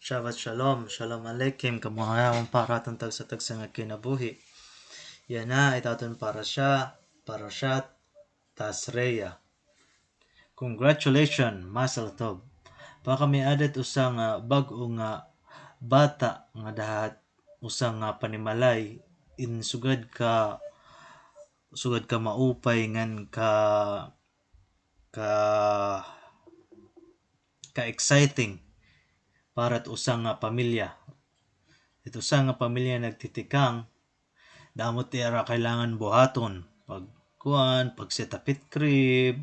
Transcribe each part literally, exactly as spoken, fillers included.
Shabbat Shalom, Shalom Aleichem, kamuhaon para ha aton tagsa-tagsa nga kinabuhi. Yana it aton parasha, Parashat Tazria. Congratulations, Mazel Tov. Pakami-ada it usa nga bag-o nga bata nga daha it usa nga panimalay in sugad ka, sugad ka maupay ngan ka, ka, ka exciting para it usa nga pamilya. It usa nga pamilya nagtitikang, damo it ira kailangan buhaton. Pagkuan, pag-set up hit crib,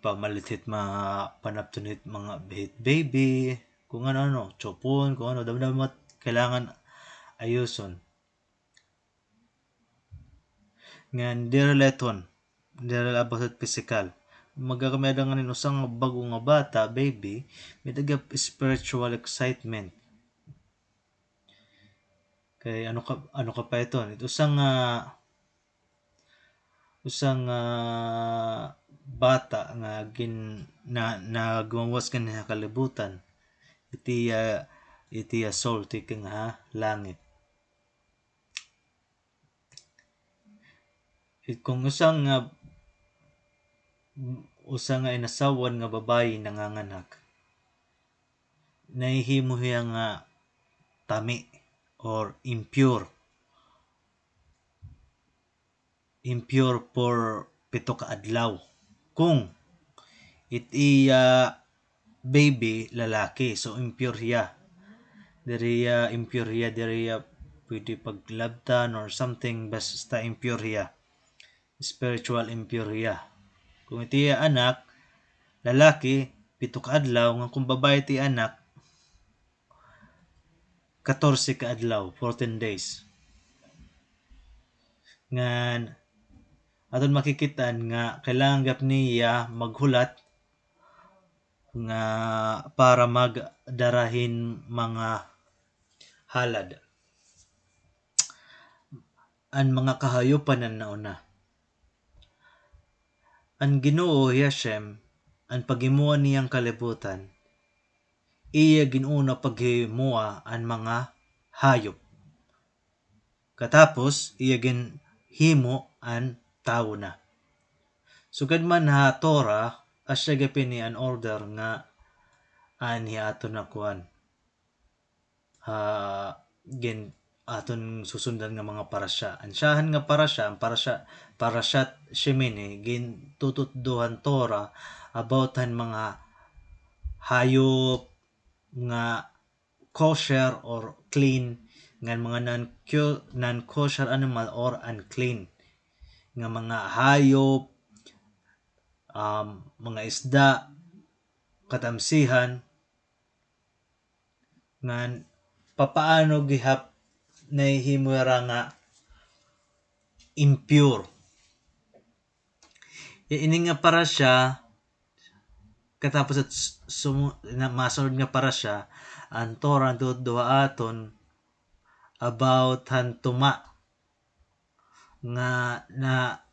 pamalit hit mga panapton hit mga hit baby, kung ano-ano, tsupon, kung ano, damo-damo it kailangan ayuson. Ngan diri la iton, diri la about it physical. Magkakami-ada nganin usa nga bag-o nga bata, baby, may-ada gihap spiritual excitement. Kay ano ka, ano ka pa iton? It usa nga, usa nga bata nga gin-, na, nagmawas kan ha kalibutan. It iya, it iya soul tikang ha langit. Kung usa nga, usa nga inasawan nga babayi nanganganak, nahihimo hiya nga tami or impure. Impure for pito ka adlaw. Kung it iya baby lalaki, so impure hiya. Diri hiya impure hiya, diri hiya pwede paglabtan or something, basta impure hiya. Spiritual impure hiya. Kung it iya anak lalaki, pito ka adlaw, ngan kung babayi it iya anak, katorse ka adlaw, fourteen days. Ngan aton makikit-an nga kailangan gihap niya maghulat nga para magdara hin mga halad. An mga kahayupan an nauna. An Ginoo hi Hashem, an paghimoa niyan kalibutan, iya gin-una paghimoa an mga hayop. Katapos, iya ginhimo an tawo na. Sugad man ha Torah, asya gihap ini an order nga anhi aton nga kuan. Ah, gin-, aton susundan nga mga parasha. An syahan nga parasha, an parasha, Parashat Shemini, gintutudo han Torah about han mga hayop nga kosher or clean, ngan mga non-, non-kosher animal or unclean, nga mga hayop, um, mga isda, katamsihan, ngan papaano gihap nahihimo hira nga impure. Ya ini nga parasha, katapos it s-, sumu-, na, masunod nga parasha, an Torah nagtutdo ha aton about han tuma nga na,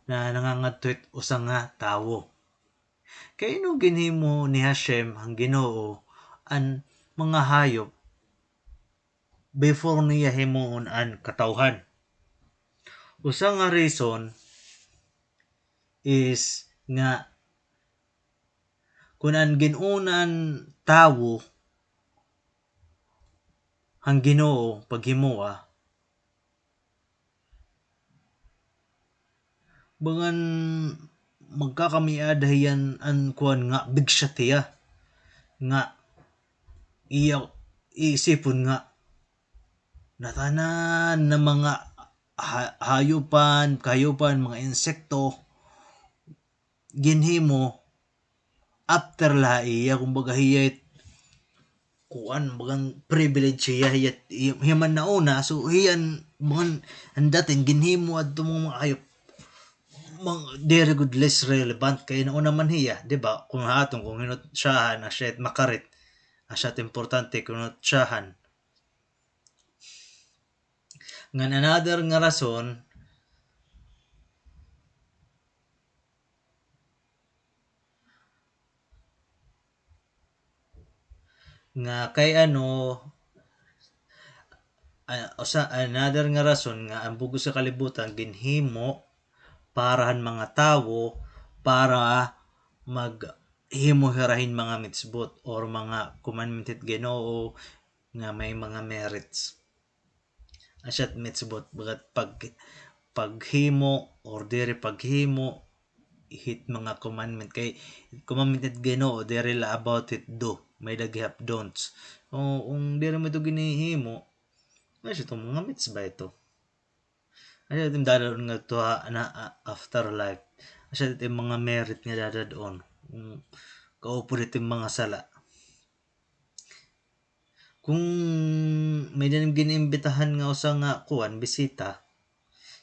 na nangangadto hit usa nga tawo. Kay ano ginhimo ni Hashem, an Ginoo, an mga hayop before niya himoon an katawhan? Usa nga reason is nga kun an gin-una an tawo, han Ginoo paghimoa, bagan magkakamiada hiyan an kuan nga bigsyat hiya, nga iya iisipon nga natanan na mga ha-, hayupan, kahayupan, mga insekto, ginhimo after la ha iya, kumbaga hiya it kuan, bagan privilege hiya, hiya, hiya, hiya man nauna, so hiya an, bagan, an dating ginhimo adto mga, mga hayop, mga, diri gud less relevant kay nauna man hiya, di ba? Kung ha aton, kung hin-o it syahan, asya it makarit, asya it importante, kung hin-o it syahan. Ngan another nga rason, Nga kay ano, ah, usa, another nga rason nga an bug-os nga kalibutan ginhimo para han mga tawo, para maghimo hira hin mga mitzvot or mga commandment hit Ginoo nga may mga merits. Asya it mitzvot, bagat pag-, paghimo or diri paghimo hit mga commandment. Kay commandment hit Ginoo, diri la about it do. May-ada gihap don'ts. O, kung diri mo ito ginhihimo, asya ito mga mitzvah ito. Asya ito dad-on ngadto ha, na, a-, afterlife. Asya ito mga merit nga dadad-on. Kung kaupod ito mga sala. Kung may-ada nim gin-imbitahan nga usa nga kuan, bisita,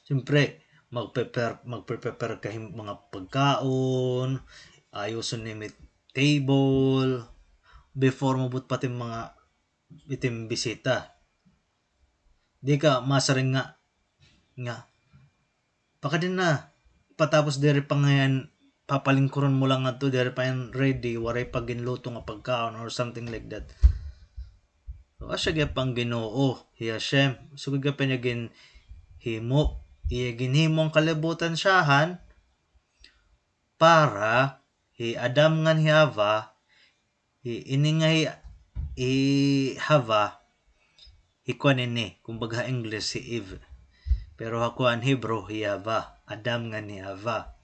siyempre, magpe-, magpe-prepare ka hin mga pagkaon, ayuson nim it table, before mabot pa it mga, it im bisita. Di ka masiring nga, nga, "Pakadi na." Patapos diri pa ngay-an, papalingkuron mo la ngadto, diri pa ngay-an ready, waray pa ginluto nga pagkaon or something like that. So, asya gihap an Ginoo, hi Hashem. Sugad gihap niya ginhimo. Iya ginhimo an kalibutan syahan para hi Adam ngan hi Eva, hi, ini nga hi, hi Hava, hi kuan ini, kumbaga ha English, hi Eve. Pero ha kuan Hebrew, hi Hava, Adam ngan hi Hava.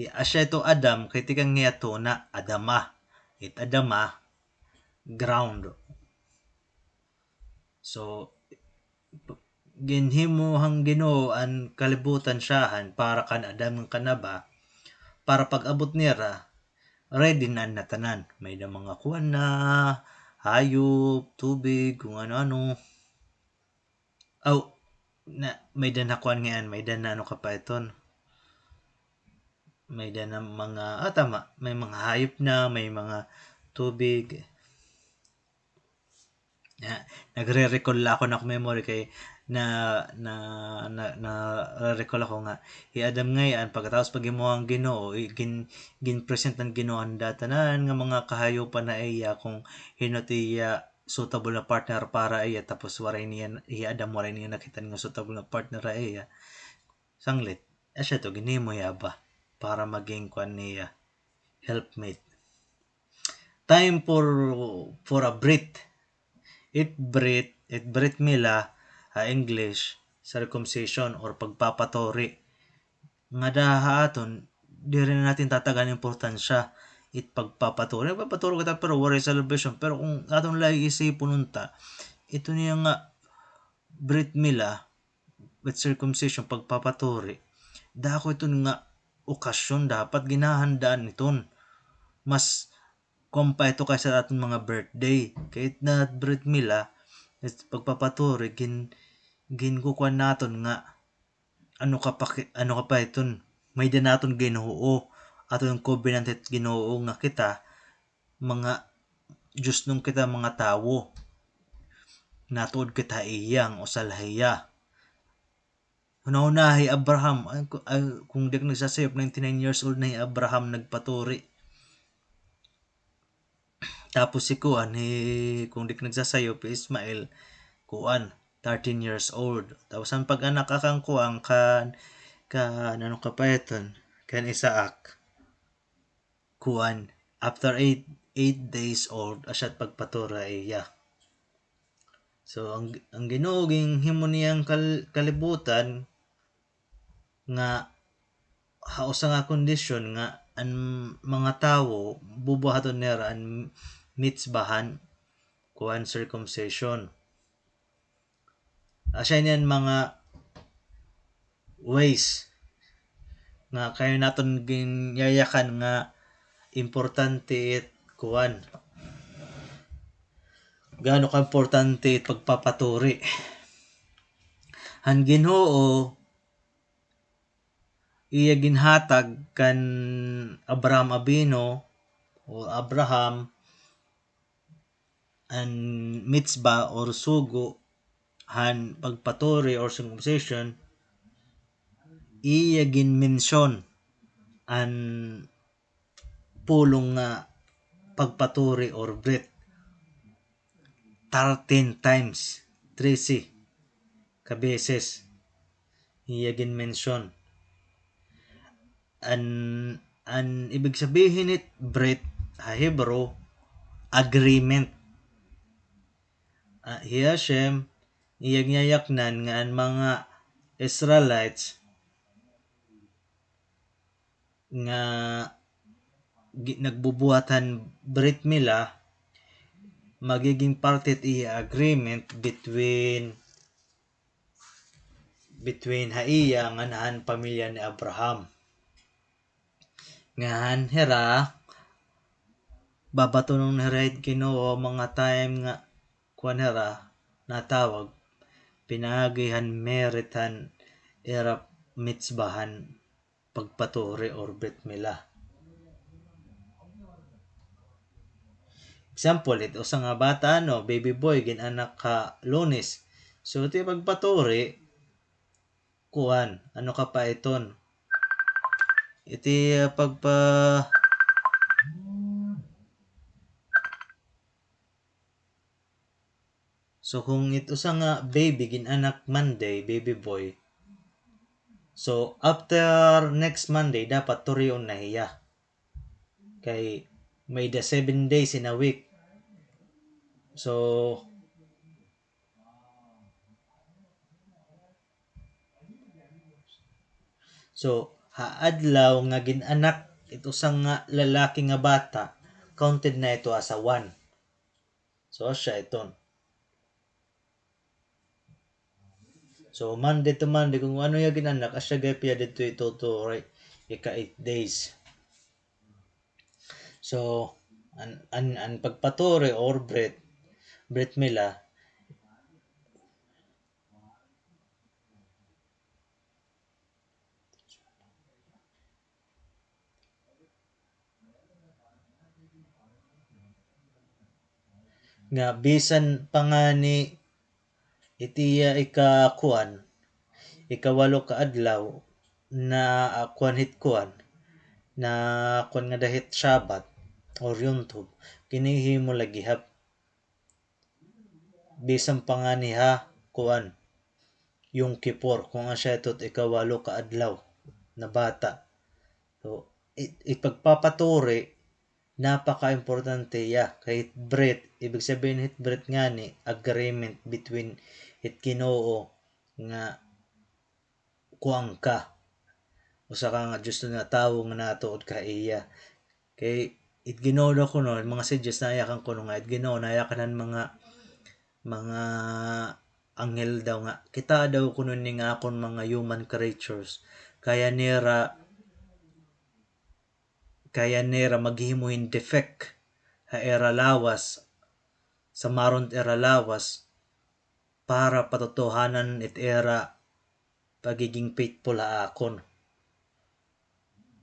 Hi, asya ito Adam, kay tikang hiya tuna, Adama. It Adama, ground. So, ginhimo han Ginoo an kalibutan syahan para kan Adam ngan kan Eva, para pag-abot nira, ready na an ngatanan. May-ada mga kuan na, hayop, tubig, kung ano-ano. Aw, na, may-ada na kuan ngay-an, may-ada na ano ka pa iton. May-ada na mga, ah, tama, may mga hayop na, may mga tubig. Ya, nagre-recall la ako, nak memory kay na, na, na, nare-recall ako nga hi Adam ngay-an, pagkatapos paghimo han Ginoo, i-, gin-, gin-present han Ginoo an datanan nga mga kahayupan ha iya kung hin-o it iya suitable nga partner para ha iya, tapos waray niya, hi Adam waray niya nakit-an nga suitable nga partner ha iya. Sanglit, asya ito, ginhimo hi Hava para maging kuan niya, helpmate. Time for, for a brit. It brit, it brit mila, ha English, circumcision or pagpapaturi. Ngada ha aton, diri na natin tatagan importansya it pagpapaturi. Nagpapaturi kita pero waray celebration. Pero kung aton la iisipon unta, ito niya nga brit mila, with circumcision, pagpapaturi, dako iton nga okasyon dapat ginhahandaan iton. Mas kuan pa ito kaysa aton mga birthday. Kay it na brit mila, it pagpapaturi, gin-, ginkukuan naton nga ano ka pa ki-, ano ka pa iton, may-ada naton Ginoo, aton covenant it Ginoo nga kita, mga Diyos nung kita mga tawo. Natuod kita ha iya, nga usa la hiya. Hunahuna hi Abraham, ay, ku-, ay, kung di ako nagsasayop, ninety-nine years old na hi Abraham nagpaturi. Tapos si kuan, hi, kung di ako nagsasayop, hi Ismael, kuan, thirteen years old. Tapos an pag-anak kan kuan, kan, kan, ano ka pa iton, kan Isaac. Kuan, after eight, eight days old, asya it pagpaturi ha iya. So, ang, ang Ginoo, ginhimo niya an kal-, kalibutan nga ha usa nga kondisyon nga an mga tawo, bubuhaton nira an mitzvah han kuan, circumcision. Asya ini an mga ways nga kay naton ginyayakan nga importante it kuan. Gaano ka importante it pagpapaturi. Han Ginoo, iya ginhatag kan Abraham Avinu o Abraham, an mitzvah or sugo han pagpaturi or circumcision, iya ginmensyon an pulong nga pagpaturi or brit. Thirteen times, trese ka beses iya gin-mention. An, an ibig sabihin hit brit ha Hebrew, agreement. Ah, hi Hashem, iya ginyayaknan nga an mga Israelites nga gi-, nagbubuhat han Brit Mila, magiging parte it iya agreement between, between ha iya ngan han pamilya ni Abraham. Ngan hira, babatonon hira hit Ginoo mga time nga kuan hira, natawag, pinaagi han merit han ira mitzvah han pagpaturi or Brit Mila. Example, it usa nga bata, ano, baby boy, gin-anak ha Lunes. So, it iya pagpaturi, kuan, ano ka pa iton? It iya pagpa-, So, kung it usa nga baby gin-anak Monday, baby boy. So, after next Monday, dapat turion na hiya. Kay may-ada seven days in a week. So, so, ha adlaw nga gin-anak it usa nga lalaki nga bata, counted na ito as a one. So, asya iton. So, Monday to Monday, kung ano iya gin-anak, asya gihap iya didto ito to, right? Ika eight days. So, an, an, an pagpaturi or Brit, Brit Mila, nga bisan pa ngani it iya ikakuan, ikawalo ka adlaw na, ah, kuan hit kuan, na kuan ngada hit Shabbat or Yom Tov, ginhihimo la gihap. Bisan pa ngani ha kuan, Yom Kippur, kung asya ito it ikawalo ka adlaw na bata. So, it, it pagpapaturi, napaka-importante iya. Kay hit brit, ibig sabihin hit brit ngani, agreement between hit Ginoo nga kuan ka. Usa ka nga Diyos nga tawo nga natuod ka ha iya. Kay it Ginoo daw kuno, mga si Diyos nayakan kuno nga, it Ginoo nayakan han mga, mga anghel daw nga, kita daw kuno ini nga akon mga human creatures. Kaya nira, kaya nira maghimo hin defect ha ira lawas, samaron it ira lawas, para patotohanan it ira pagiging faithful ha akon.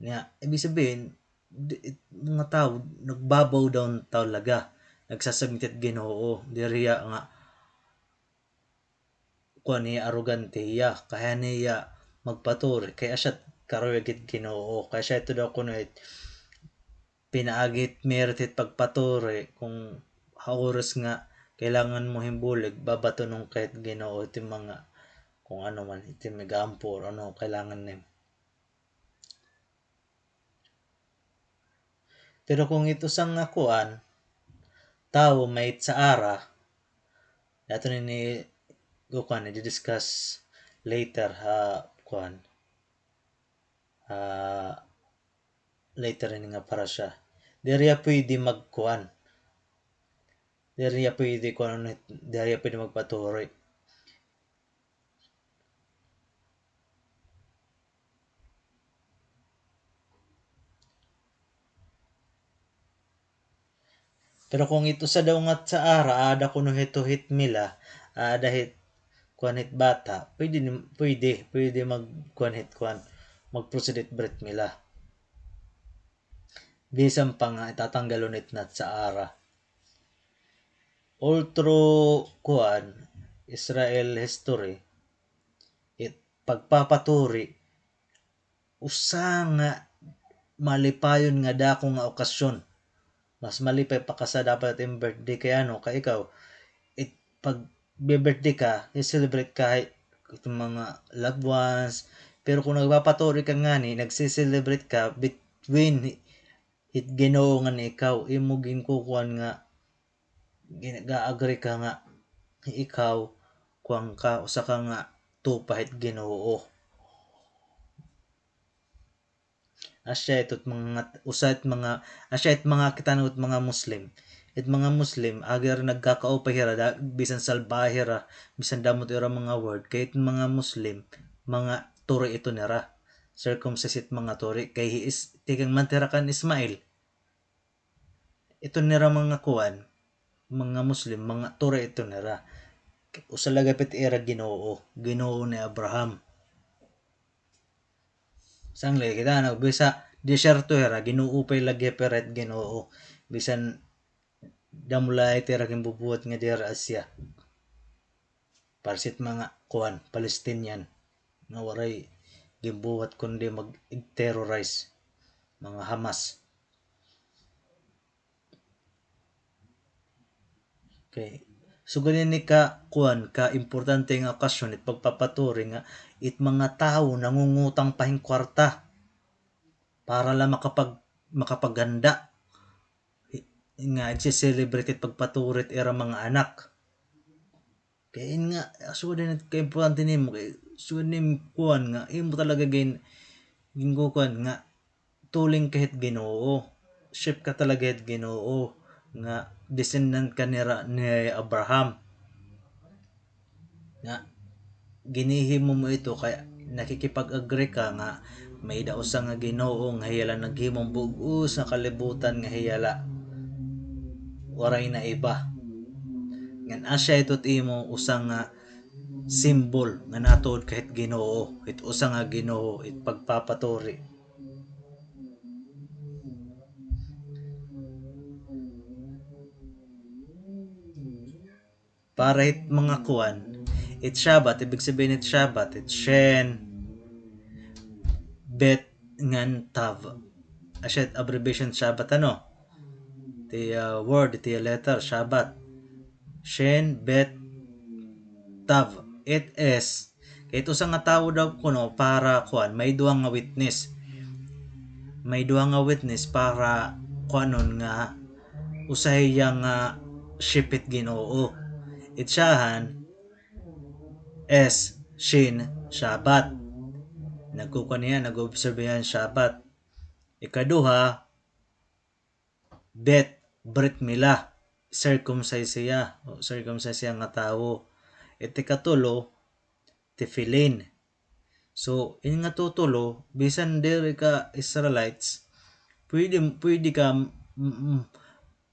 Nya, ibig sabihin, di, it, mga tawo, nagba-bow down talaga. Nagsasubmit it Ginoo. Diri hiya nga, kuan hiya, arogante hiya. Kaya niya magpaturi. Kay asya it karuyag hit Ginoo. Kay asya ito daw kuno it pinaagi hit merit hit pagpaturi, kung ha oras nga kailangan mo hin bulig, babatonon ka hit Ginoo, it mga, kung ano man, it mga ampo, ano kailangan nimo. Pero kung it usa nga kuan, tawo may yetzer hara, aton ini, kuan, i-discuss later ha, kuan, ah, later ini nga parasha. Diri hiya pwede magkuan. Diri hiya pwede kuan, diri hiya pwede magpaturi. Pero kung it usa daw nga yetzer hara, aada kuno hito hit mila, aada hit kuan hit bata, pwede ni, pwede, pwede magkuan hit kuan, mag-proceed hit brit mila. Bisan pa nga itatanggalon it yetzer hara. All through kuan, Israel history, it pagpapaturi, usa nga malipayon nga dako nga okasyon Mas malipay pa ka sa dapat im birthday kay ano, kay ikaw, it, pag birthday ka, i-celebrate ka hit mga loved ones. Pero kung nagpapaturi ka ngani, nagse-celebrate ka between hit Ginoo ngan ikaw, imo ginkukuan nga, gin-, ga-agree ka nga ikaw, kuan ka, usa ka nga tupa hit Ginoo. Asya ito it mga, usa it mga, asya it mga kita it mga Muslim. It mga Muslim, agi ra nagkakaupay hira, da-, bisan salbahe ra, bisan damo it ira mga word, kay it mga Muslim, mga turi ito nira. Circumcised mga turi, kay he is, tikang man it ira kan Ismail. Ito nira mga kuan, mga Muslim, mga turi ito nira. Usa la gihap it ira Ginoo, Ginoo ni Abraham. Sangli kita, no, bisa disyerto hira, Ginoo pa la gihap hira hit Ginoo. Bisan damo la it ira ginbubuhat nga diri Asya. Para hit mga kuan, Palestinian, nga waray ginbuhat kundi mag-terrorize, mga Hamas. Okay. So, gani ini ka kuan, ka importante nga okasyon, it pagpapaturi nga it mga tawo nangungutang pa hin kwarta para la makapag-, makapaghanda nga igse-celebrate it pagpaturi it ira mga anak. Kay in nga, sugad ini ka importante nimo, kay sugad nimo kuan nga, imo talaga gin-, ginkukuan nga, tuling ka hit Ginoo. Sheep ka talaga hit Ginoo, nga descendant ka nira ni Abraham. Nga, ginhihimo mo ito kay nakikipag-agree ka nga may-ada usa nga Ginoo nga hiya la naghimo hin bug-os nga kalibutan nga hiya la. Waray na iba. Ngan asya ito it imo usa nga symbol nga natuod ka hit Ginoo, hit usa nga Ginoo, it pagpapaturi. Para hit mga kuan, it Shabbat, ibig sabihin hit Shabbat, it Shin, Bet, ngan Tav. Asya it abbreviation Shabbat, ano? It, ah, word, it letter, Shabbat. Shin, Bet, Tav. It is, kay it usa nga tawo daw kuno para kuan, may duha nga witness. May duha nga witness para kuanon nga usa hiya nga sheep hit Ginoo. It siyahan, is Shin, Shabbat. Nagkukuan hiya, nag-observe hiya hin Shabbat. Ikaduha, Bet, Brit Mila, circumcise hiya, o circumcise hiya nga tawo. It ikatulo, Tefillin. So, ini nga tutulo, bisan diri ka Israelites, pwede, pwede ka, mm, mm,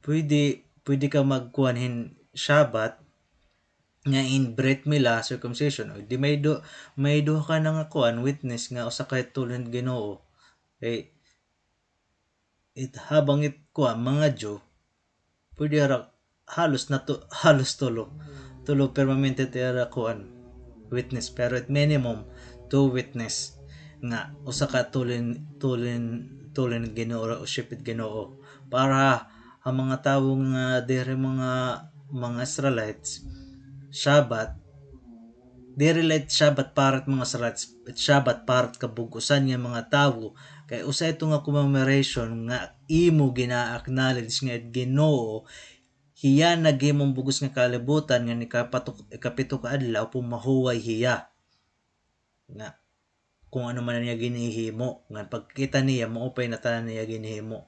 pwede, pwede ka magkuan hin Shabbat, nga in Brit Mila, circumcision, o di may du-, may duha ka na nga kuan, witness nga usa ka tulo hin Ginoo. Kay, it habang it kuan, mga Jew, pwede ra halos na tu-, halos tulo. Tulo permanente it ira kuan, witness. Pero it minimum, two witness. Nga, usa ka tulo hin, tulo hin, tulo hin Ginoo, o sheep hit Ginoo. Para ha mga tawo nga diri mga, mga Israelites, Shabbat, diri la it Shabbat para it mga Israelites, it Shabbat para it kabug-osan nga mga tawo. Kay usa ito nga commemoration nga imo gina-acknowledge nga it Ginoo, hiya naghimo hin bug-os nga kalibutan, ngan ikapato-, ikapito ka adlaw pumahuway hiya. Nga, kung ano man an iya ginhihimo, ngan pagkita niya, maupay na tanan niya ginhimo.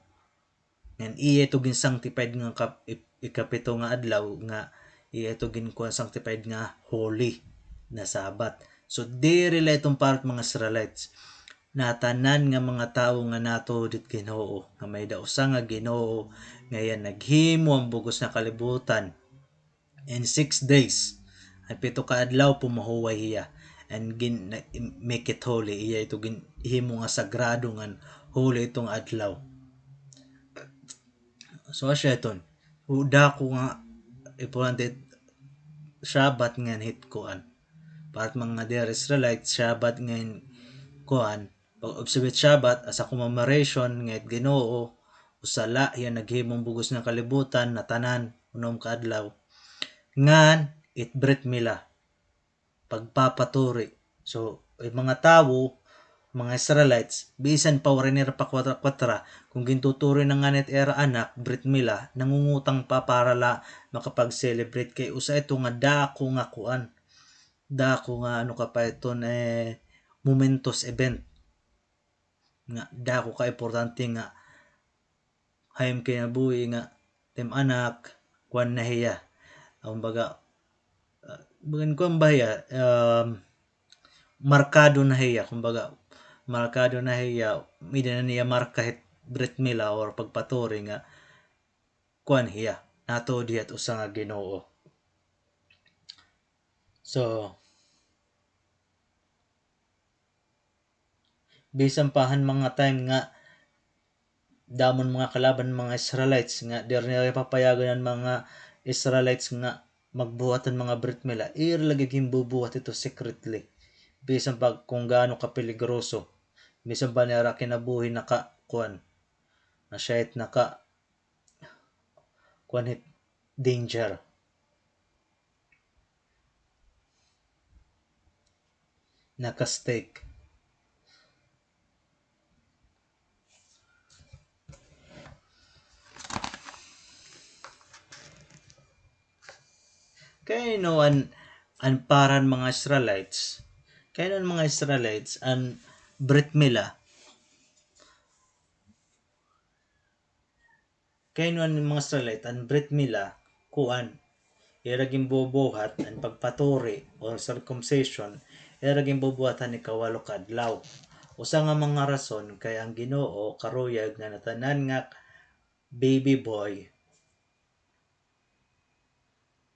Ngan iya ito gin-sanctified nga kap-, ik-, ikapito nga adlaw, nga iya ito ginkuan sanctified nga holy na Sabbath. So, diri la iton para it mga Israelites. Natanan nga mga tawo nga natuod hit Ginoo, nga may-ada usa nga Ginoo, nga iya naghimo an bug-os nga kalibutan. In six days, an pito ka adlaw, pumahuway hiya. And gin-, na-, make it holy. Iya ito ginhimo nga sagrado ngan holy iton adlaw. So, asya iton. Dako nga importante Shabbat ngan hit kuan. Para it mga diri Israelite, Shabbat ngan kuan. Pag-observe it Shabbat, as a commemoration nga it Ginoo, Usa la hiya naghimong bug-os nga kalibutan, natanan, unom ka adlaw. Ngan, it Brit Mila, pagpapaturi. So, it mga tawo, mga Israelites, bisan pa waray nira pakwatra-kwatra, kon gintuturi na ngani it ira anak, Brit Mila, nangungutang pa para la makapag-celebrate kay usa ito nga dako nga kuan. Dako nga, ano ka pa iton, eh, momentous event. Nga dako ka importante nga ha im kinabuhi nga tim anak, kuan na hiya. Kumbaga, ah, bagan kuan ba hiya? Um, markado na hiya. Kumbaga, markado na hiya. May-ada na niya marka hit Brit Mila or pagpaturi nga kuan hiya. Natuod hiya it usa nga Ginoo. So, bisan pa han mga time nga damo an mga kalaban, mga Israelites, nga diri nira papayagan an mga Israelites nga magbuhat han mga Brit Mila, ira lagi ginbubuhat ito secretly. Bisan pa kon gaano kapeligroso, bisan pa nira kinabuhi naka, kuan, na siya it naka, kuan hit danger. Naka-stake. Kay no an, an para han mga Israelites, kay no an mga Israelites, an Brit Mila, Kay no an mga Israelite, an Brit Mila, kuan, ira ginbubuhat, an pagpaturi or circumcision, ira ginbubuhat han ikawalo ka adlaw. Usa nga mga rason kay an Ginoo karuyag nga an tanan nga baby boy,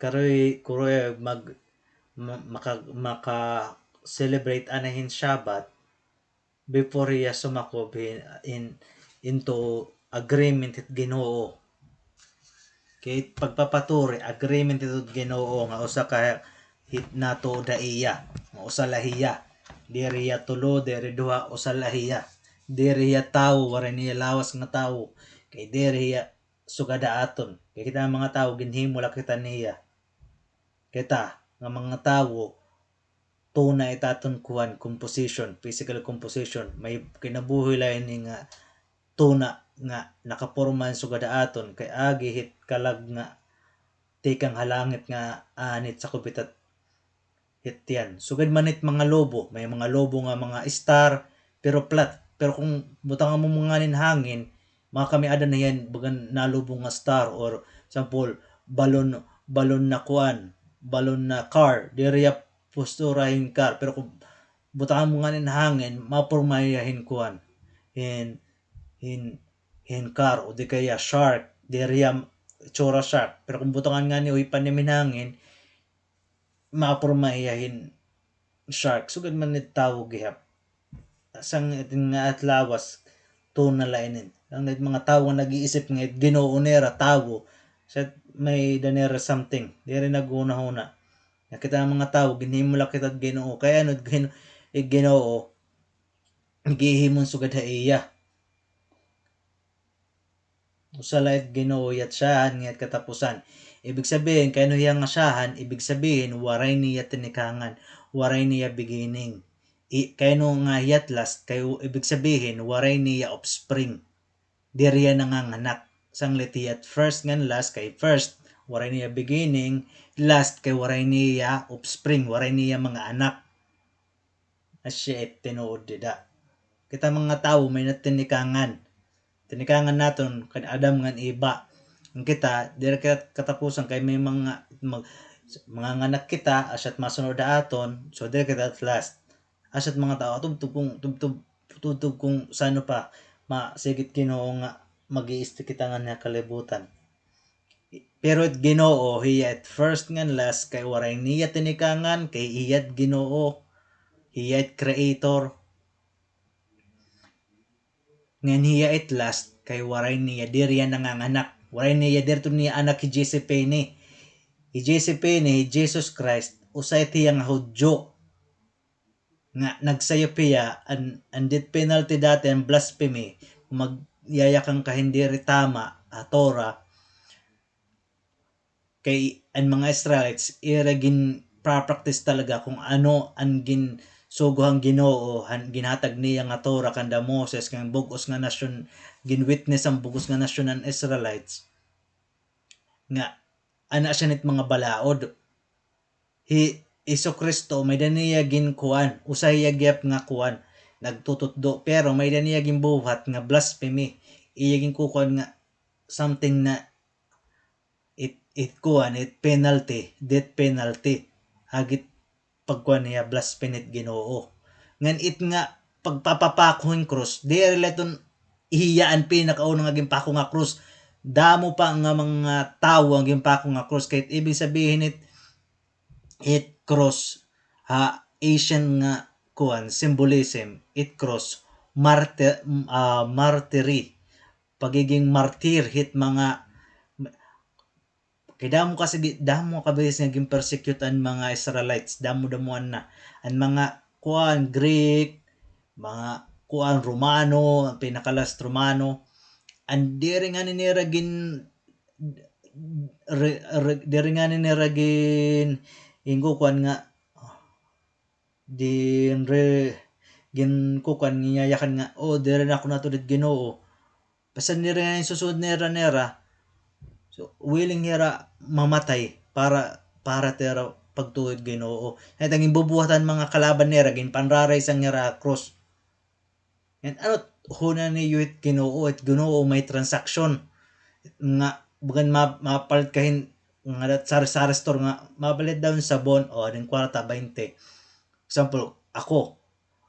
karoy, karoy mag, ma-, maka, maka-celebrate anay hin Shabbat before hiya sumakob hin, in, into agreement hit Ginoo. Kay pagpapaturi, agreement hit Ginoo nga usa ka hit natuod ha iya, nga usa la hiya. Diri hiya tulo, diri duha, usa la hiya. Diri hiya tawo, waray niya lawas nga tawo. Kay diri hiya sugad ha aton. Kay kita nga mga tawo, ginhimo la kita niya. Kita nga mga tawo, tuna it aton kuan, composition, physical composition. May kinabuhi la ini nga tuna nga nakaporma hin sugad ha aton, kay agi hit kalag nga tikang ha langit nga anit sa kubitat hit tiyan. Sugad man it mga lobo, may mga lobo nga mga star, pero flat. Pero kon butangan mo man ngani hin hangin, makakamiada na hiya hin bagan nalobo nga star, or example, balon, balon na kuan, balon na car, diri hiya postura hin car. Pero kon butangan mo ngani hin hangin, maporma hiya hin kuan, hin, hin, hin car, o di kaya shark, diri hiya itsura shark. Pero kon butangan ngani o hipan-im hin hangin, maporma hiya hin shark. Sugad man it tawo gihap. Sang it nga at lawas, tuna la ini. An mga tawo nga nag-iisip nga it Ginoo nira tawo, sa may-ada nira something. Diri naghunahuna. Nga kita nga mga tawo, ginhimo la kita Ginoo. Kay ano, Gin-, it Ginoo, gihimo hin sugad ha iya. Usa la it Ginoo, hiya it syahan, ngan hiya it katapusan. Ibig sabihin, kay ano hiya nga syahan, ibig sabihin, waray niya tinikangan, waray niya beginning. I-, kay ano nga hiya it last, kay u-, ibig sabihin, waray niya offspring. Diri hiya nanganganak. Sanglit hiya it first ngan last, kay first, waray niya beginning, last, kay waray niya offspring, waray niya mga anak. Asya it tinuod dida. Kita mga tawo may natinikangan. Tinikangan naton kan Adam ngan Eva. An kita, diri kita katapusan kay may mga, mag-, manganganak kita, asya it masunod ha aton, so diri kita at last. Asya it mga tawo, tubtob kon, tubtob, tubtob kon sa ano pa, ma-, sige it Ginoo nga mag-iisti kita nganhi ha kalibutan. Pero it Ginoo, hiya it first ngan last, kay waray niya tinikangan, kay hiya it Ginoo, hiya it creator. Ngan hiya it last, kay waray niya, diri hiya nanganganak. Waray niya, diri ito niya anak hi Jesse Penney. Hi Jesse Penney, hi Jesus Christ, usa it hiya nga Hudyo. Nga nagsayop hiya, an, an death penalty dati, an blasphemy, mag-, yayakan ka hin diri tama ha Torah, kay an mga Israelites, ira ginpa-practice talaga kung ano an ginsugo han Ginoo, han ginhatag niya nga Torah kanda Moses, kang bug-os nga nasyon, gin-witness an bug-os nga nasyon an Israelites. Nga, ana siya nit mga balaod. Hi Jesu-Cristo, may-ada niya ginkuan, usa hiya gihap nga kuan, nagtututdo, pero may-ada niya ginbuhat nga blasphemy. Iya ginkukuan nga something na it, it kuan, it penalty, death penalty. Hagit pagkuan niya, blasphemy it Ginoo. Ngan it nga pagpapapako hin krus, diri la iton hiya an pinakauna nga ginpako nga krus. Damo pa nga mga tawo an ginpako nga krus. Kay ibig sabihin it, it krus, ha, Asian nga kuan, symbolism, it krus, martyr, ah, martyry, pagiging martir hit mga, kay damo kasi, damo ka beses nga gin-persecute an mga Israelites, damo-damoan na. An mga kuan, Greek, mga kuan, Romano, an pinaka-last Romano, an diri ngani nira gin-, re-, re-, diri ngani nira gin-, ginkukuan nga, din re-, ginkukuan, ginyayakan nga, "Oh, diri na ako natuod hit Ginoo." Basta diri ngani susunod nira, nira. So, willing hira mamatay para, para hit ira pagtuo hit Ginoo. Kay it an ginbubuhat han mga kalaban nira, ginpanraray sa ira ha krus. Ngan ano, huna niyo it Ginoo, it Ginoo may transaction. Nga, bagan ma-, mapalit ka hin, nga dat sari-sari store nga, mapalit daw hin sabon, o, ading kwarta, baynte. Example, ako,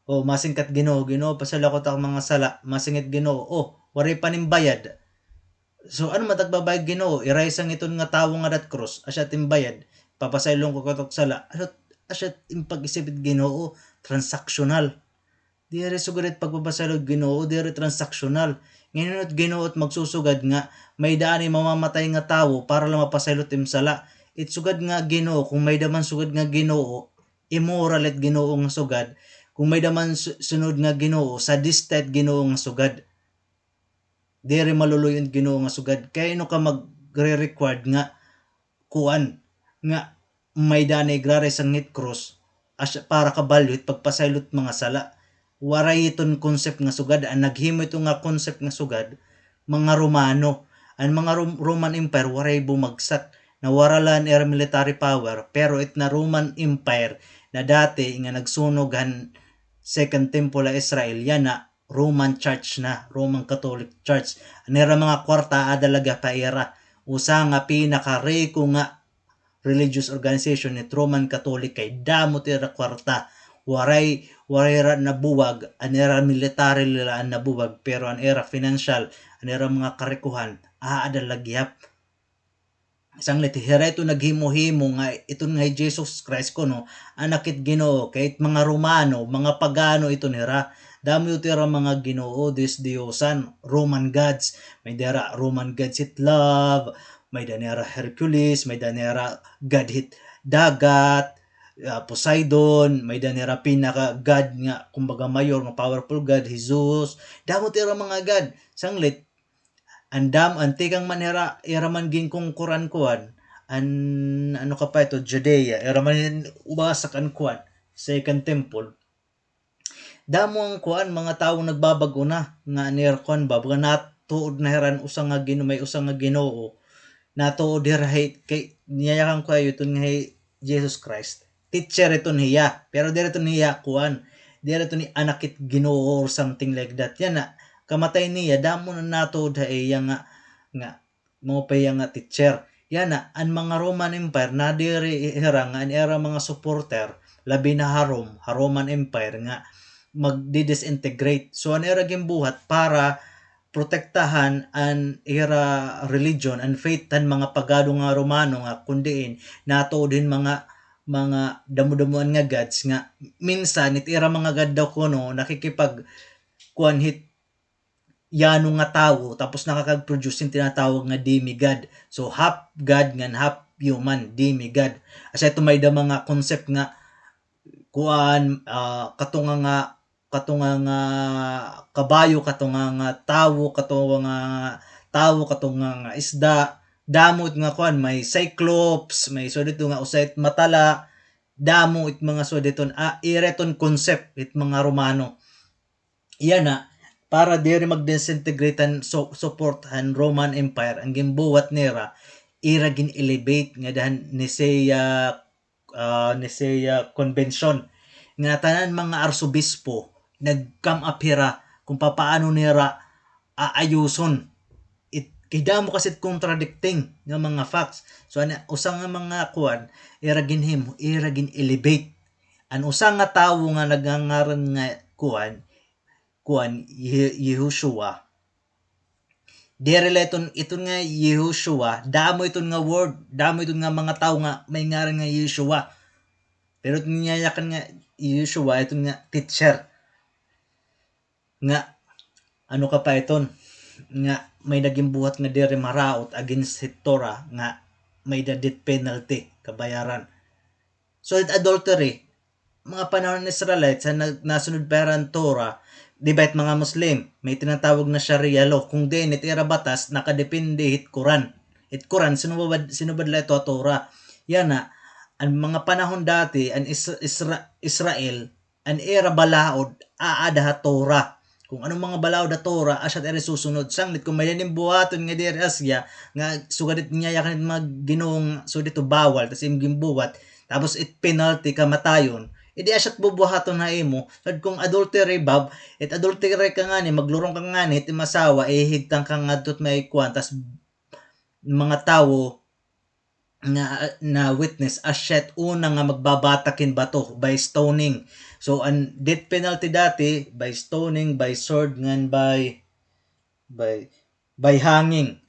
o, masingkat Ginoo, Ginoo, pasayloa ako hit akon mga sala, masingit Ginoo, o, waray pa nim bayad. So, ano man it pagbayad Ginoo, iray sang iton nga tawo nga dat krus, asya it im bayad, papasayloon ko kato it ak sala, asya, asya it im pag-isip it Ginoo, transactional. Diri sugad it pagpapasaylo it Ginoo, diri transactional. Ngan hin-o it Ginoo it magsusugad nga may-ada anay mamamatay nga tawo para la mapasaylo it im sala. It sugad nga Ginoo, kon may-ada man sugad nga Ginoo, immoral it Ginoo nga sugad. Kon may-ada man su-, sunod nga Ginoo, sadista it Ginoo nga sugad. Diri maluluy-on it Ginoo nga sugad. Kay ano ka magre-required nga kuan, nga may-ada anay igraray sa ngit krus, asya para kabalyo hit pagpasaylo hit mga sala. Waray iton concept nga sugad. An naghimo hito nga concept nga sugad, mga Romano. An mga Rom-, Roman Empire, waray bumagsak. Nawara la an ira military power, pero it na Roman Empire na dati nga nagsunog han Second Temple ha Israel, yana, Roman Church na, Roman Catholic Church. An ira mga kwarta, aada la gihap ha ira. Usa nga pinakariko nga religious organization it Roman Catholic kay damo it ira kwarta. Waray, waray ira nabuwag, an ira military la an nabuwag, pero an ira financial, an ira mga karikohan, aada la gihap. Sanglit, hira ito naghimo-himo nga iton nga hi Jesus Christ kuno, anak it Ginoo, kay it mga Romano, mga pagano iton hira. Damo it ira mga ginoo, diyos-diyosan, Roman gods. May-ada nira Roman gods hit love, may-ada nira Hercules, may-ada nira god hit dagat, ah, Poseidon, may-ada nira pinaka-god nga, kumbaga, mayor nga powerful god, hi Zeus. Damo it ira mga god. Sanglit, an dam-, an tikang man hira, ira man ginkongkoran kuan, an, ano ka pa ito, Judea, ira man ubasak an kuan, Second Temple. Damo an kuan, mga tawo nagbabag-o na, nga an ira kuan ba, baga natuod na hira an usa nga Gin-, may usa nga Ginoo, natuod hira hi, kay, niyayakan ko ha iyo iton nga hi Jesus Christ. Teacher iton hiya, pero diri iton hiya kuan, diri iton hi anak it Ginoo or something like that. Yana, kamatay niya, damo na natuod ha iya nga, nga, mao pa hiya nga teacher. Yana, an mga Roman Empire, nadiri hira nga an ira mga supporter, labi na ha Rome, ha Roman Empire nga magdi-disintegrate. So, an ira ginbuhat para protektahan an ira religion, an faith han mga pagano nga Romano nga kon diin natuod hin mga, mga damo-damoan nga gods nga minsan it ira mga god daw kuno nakikipag-, kuan hit yano nga tawo, tapos nakakag-produce hin tinatawag nga demigod. So, half god ngan half human, demigod. Asya ito may-ada mga concept nga kuan, ah, katunga nga kato nga, nga kabayo, kato nga, nga tawo, kato nga tawo, kato nga, nga isda. Damo it nga kuan, may cyclops, may sugad hito nga usa it matala, damo it mga sugad hiton, ah, ira iton concept it mga Romano. Yana, para diri mag-disintegrate an su-, support han Roman Empire, an ginbuhat nira, ira gin-elevate ngada han Nicaea, ah, Nicaea Convention, nga tanan mga arsobispo nag-come up hira kung papaano nira aayuson. It, kay damo kasi it contradicting nga mga facts. So, ana, usa nga mga kuan, ira ginhimo, ira gin-elevate. An usa nga tawo nga nagngangaran nga kuan, kuan, Ye-, Yehoshua. Diri la iton, iton nga Yehoshua, damo iton nga word, damo iton nga mga tawo nga may ngaran nga Yehoshua. Pero iton nga yakan nga Yehoshua, iton nga teacher. Nga, ano ka pa iton? Nga may naging buhat nga diri maraot against hit Torah nga may-ada death penalty, kabayaran. So, it adultery, mga panahon ni Israelites, sa nag-, nasunod pa hira an Torah, di ba it mga Muslim, may tinatawag na Sharia law. Kung diin, it ira batas, nakadepende hit Quran. It Quran, sinubad, sinubad la ito ha Torah. Yana, an mga panahon dati, an Is-, Isra-, Israel, an ira balaod, aada ha Torah. Kung anong mga balaod ha Torah, asya it ira susunod. Sanglit, kung may-ada nim buhaton nga diri asya, nga sugad it niyayakan it mga Ginoo nga sugad ito bawal, tas im ginbuhat, tapos it penalty, kamatayon, edi asya it bubuhaton ha imo. Sugad kung adultery, bab, it adultery ka ngani, maglurong ka ngani, it im asawa, ihigtan ka ngadto it may kuan, tas mga tawo, nga, na witness, asya it una nga magbabatak hin bato by stoning. So, an death penalty dati, by stoning, by sword, ngan by, by, by hanging.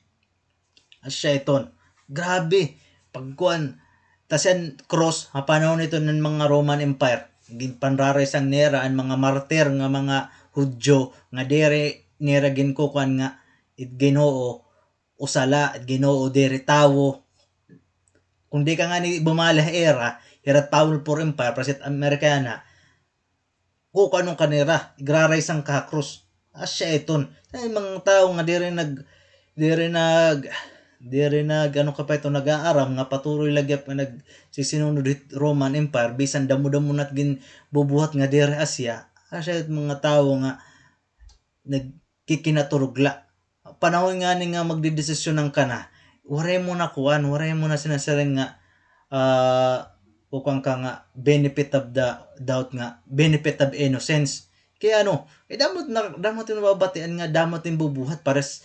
Asya iton. Grabe. Pagkuan, tas an cross, ha panahon iton han mga Roman Empire, ginpanraraysang nira an mga martir nga mga Hudyo nga diri nira ginkukuan nga it Ginoo, usa la, Ginoo diri tawo. Kung di ka ngani bumali ha ira, hira it powerful empire, para sa it Amerikana, kukuanon ka nira, igraraysang ka ha krus. Asya iton. Ay, mga tawo nga diri nag-, diri nag-, diri nag-, ano ka pa ito, nag-aaram, nga patuloy la gihap nga nagsisinunod hit Roman Empire, bisan damo-damo na it ginbubuhat nga diri asya. Asya it mga tawo nga nagkikinaturog la. Panahon ngani nga magdedesisyonan ka na, waray mo na kuan, waray mo na sinasiring nga, ah, kukuan ka nga benefit of the doubt nga, benefit of innocence. Kay ano, eh, damo na, damo it nababatian nga, damo it bubuhat, pares,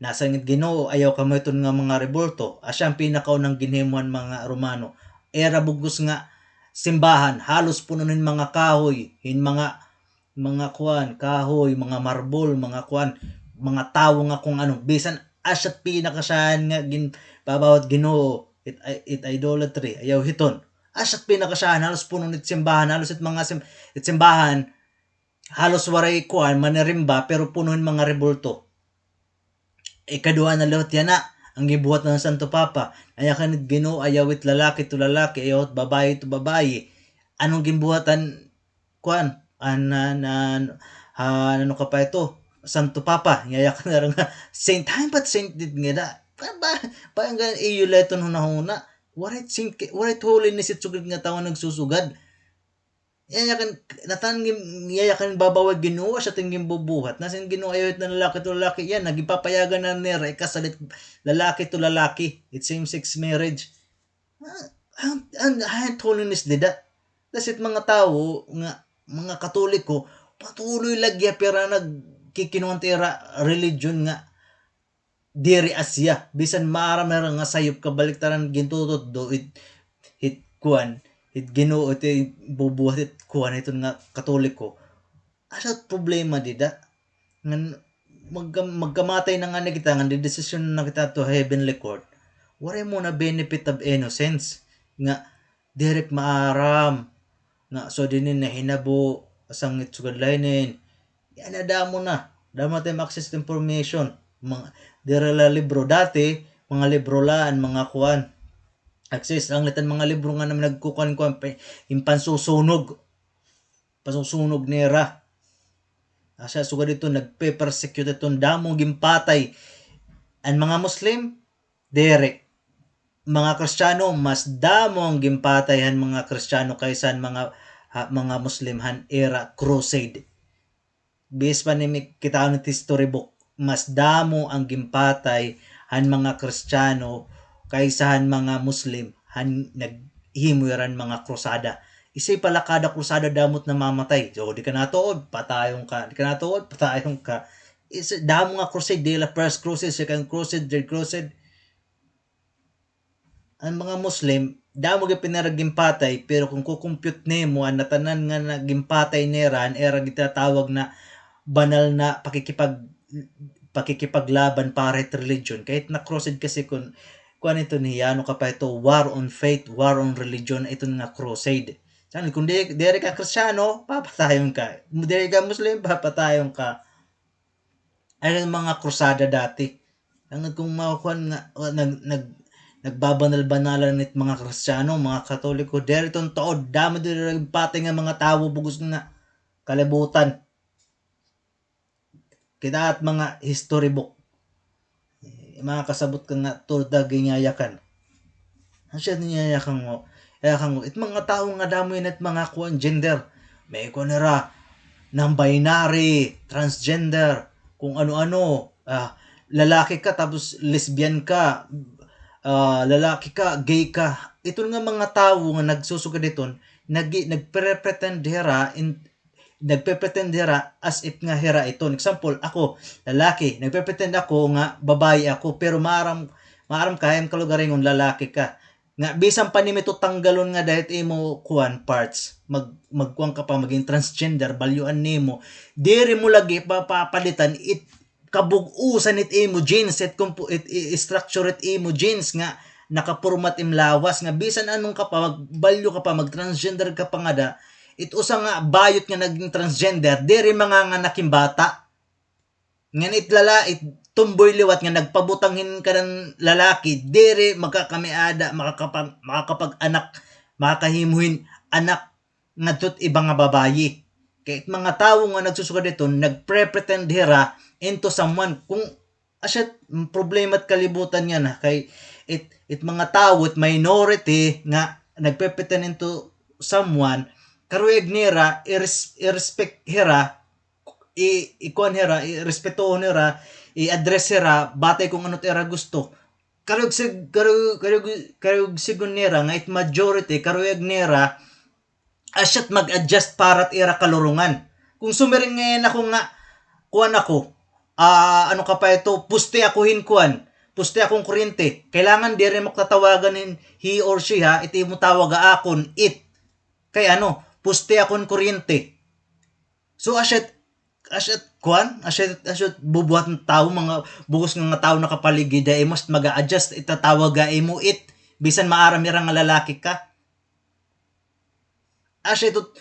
nasiring it Ginoo, ayaw kamo iton nga mga rebulto. Asya an pinakaunang ginhimo han mga Romano. Ira bug-os nga simbahan, halos puno hin mga kahoy, hin mga mga kuan, kahoy, mga marbol, mga kuan, mga tawo nga kung ano, bisan asya it pinakasyahan nga gin-, babawat Ginoo, it, it idolatry, ayaw hiton. Asya it pinakasyahan, halos puno it simbahan, halos it mga sim-, it simbahan, halos waray kuan, manirimba, pero puno hin mga rebulto. Ikaduha na liwat yana, an ginbuhat han Santo Papa. An yakan it Ginoo, ayaw it lalaki to lalaki, ayaw it babayi to babayi. Ano an ginbuhat han, kuan, an, an, an, ah, ano ka pa ito? Santo Papa. Yayakan na nga, saint, hain pa it saint dida nga da. Ba, ba, ba, ang gan-, iyo la iton hunahuna. Waray it saint, waray it holiness it sugad nga tawo nagsusugad. Yayakan, natan gin-, yayakan babaw it Ginoo, asya it ginbubuhat. Nasiring it Ginoo, ayaw it lalaki to lalaki. Yana, ginpapayagan na nira, ikasal it lalaki to lalaki. It same-sex marriage. Ah, an, an, an holiness dida. Tas it mga tawo nga, mga Katoliko, patuloy la gihap hira nagkikinuan it ira religion nga diri asya, bisan maaram na nga sayop, kabaliktaran gintututdo it, it kuan, it Ginoo, it bubuhat it kuan, iton nga Katoliko. Asya it problema dida. Ngan magka-, magkamatay na ngani kita, ngan didesisyon na kita to heavenly court. Waray mo na benefit of innocence nga diri it maaram nga so dinhi nahinabo, sangit sugad la hinin. Yana, damo na. Damo na it im access to information. Mga, diri la libro. Dati, mga libro la an mga kuan. Access, sanglit an mga libro nga naman nagkukuan-kuan, pa-, im pansusunog. Pansusunog nira. Asya sugad iton nagpe-persecute iton damo ginpatay an mga Muslim, diri. Mga Kristiyano, mas damo an ginpatay han mga Kristiyano kaysa han mga, ha, mga Muslim han ira crusade. Bisan pa nimo kitaon it history book, mas damo an ginpatay han mga Kristiyano kaysa han mga Muslim han naghimo hira han mga krusada. Isa pa la kada krusada damo it namamatay. So, di ka natuod, patayon ka. Di ka natuod, patayon ka. Isa, damo nga crusade, diri la first crusade, second crusade, third crusade. An mga Muslim, damo gihap nira ginpatay, pero kon kukumpyut nimo an natanan nga na-, ginpatay nira, an ira gintatawag na banal na pakikipag-, pakikipaglaban para hit religion. Kay it na crusade kasi kon, kuan iton hiya, ano ka pa ito, war on faith, war on religion, iton nga crusade. Sa kon di-, diri ka Kristiyano, papatayon ka. Diri ka Muslim, papatayon ka. Ay, an mga krusada dati. Tangod kon makuan nga, wa, nag-, nag-, nagbabanal-banalan it mga Kristiyano, mga Katoliko, diri iton tuod, damo diri nagpatay nga mga tawo, bug-os nga kalibutan. Kita it mga history book. Eh, makakasabot ka nga tuod ta ginyayakan. Asya niya yakan ko. Yakan ko. It mga tawo nga damo yana it mga kuan gender. May kuan nira, non-binary, transgender, kung ano-ano. Ah, lalaki ka tapos lesbian ka, ah, lalaki ka, gay ka. Ito nga mga tawo nga nagsusugad iton, nag-, nagpre-pretend hira in, nagpe-pretend hira as if nga hira iton. Example, ako, lalaki, nagpe-pretend ako nga babayi ako, pero maaram, maaram ka, hain ka lugaringon, lalaki ka. Nga, bisan pa nimo ito tanggalon nga dahil imo, kuan, parts, mag-, magkuan ka pa, maging transgender, balyuan nimo. Diri mo lagi papapalitan it kabug-usan it imo genes, it compo-, it, i-, structure it imo genes nga nakapormat im lawas, nga bisan anong ka pa, magbalyo ka pa, mag-transgender ka pa ngada, it usa nga bayot nga naging transgender, diri manganganak hin bata. Ngan it lala-, it tomboy liwat nga nagpabutang hin kanan lalaki, diri makakamiada, makakapag-, makakapag-anak, makakahimo hin anak ngadto it iba nga babayi. Kay it mga tawo nga nagsusugad iton, nagpre-pretend hira into someone. Kung asya it problema it kalibutan yana, kay it, it mga tawo, it minority nga nagpe-pretend into someone, karuyag nira, i-res-, i-respect hira, i-, ikuan hira, i-, respetohon hira, i-address hira, batay kung ano it ira gusto. Karuyag sig-, karuyag, karuyag, karuyag sigon nira nga it majority, karuyag nira, asya it mag-adjust para it ira kalurongan. Kung sumiring ngay-an ako nga, kuan ako, ah, ano ka pa ito, poste ako hin kuan, poste akon kuryente, kailangan diri mo tatawagan hin he or she ha, it imo tawag ha akon, it. Kay ano, poste ako hin kuryente. So, asya it, asya it, kuan, asya it, asya it bubuhat nga tawo, mga bug-os nga, nga tawo nakapaligid ha imo, asya it mag-a-adjust, itatawag ha imo it, bisan maaram hira nga lalaki ka. Asya ito,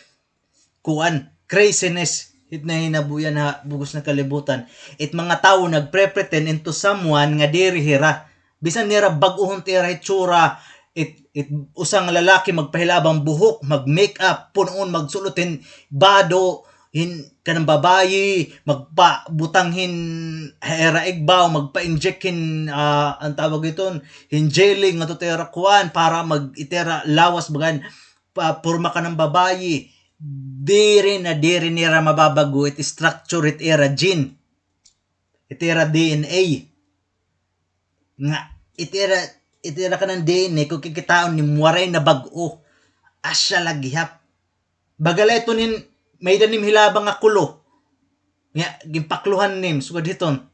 kuan, craziness, it nahinabo yana ha bug-os nga kalibutan. It mga tawo nagpre-pretend into someone nga diri hira. Bisan nira bag-ohon it ira hitsura, it, it usa nga lalaki magpahilabang buhok, mag-makeup, pun-on, magsulot hin bado, hin kanan babayi, magpabutang hin ha ira igbaw, magpa-inject hin, ah, an tawag iton, hin jelly ngadto it ira kuan, para mag-, it ira lawas bagan, pa-, porma kanan babayi. Diri na diri nira mababag-o it structure it ira gene, it ira D N A. Nga, it ira, it ira kanan D N A, kon kikitaon nim waray nabag-o. Asya la gihap. Baga la iton hin, may-ada nim hilabang nga kulo. Nga, ginpakluhan nim, sugad hiton.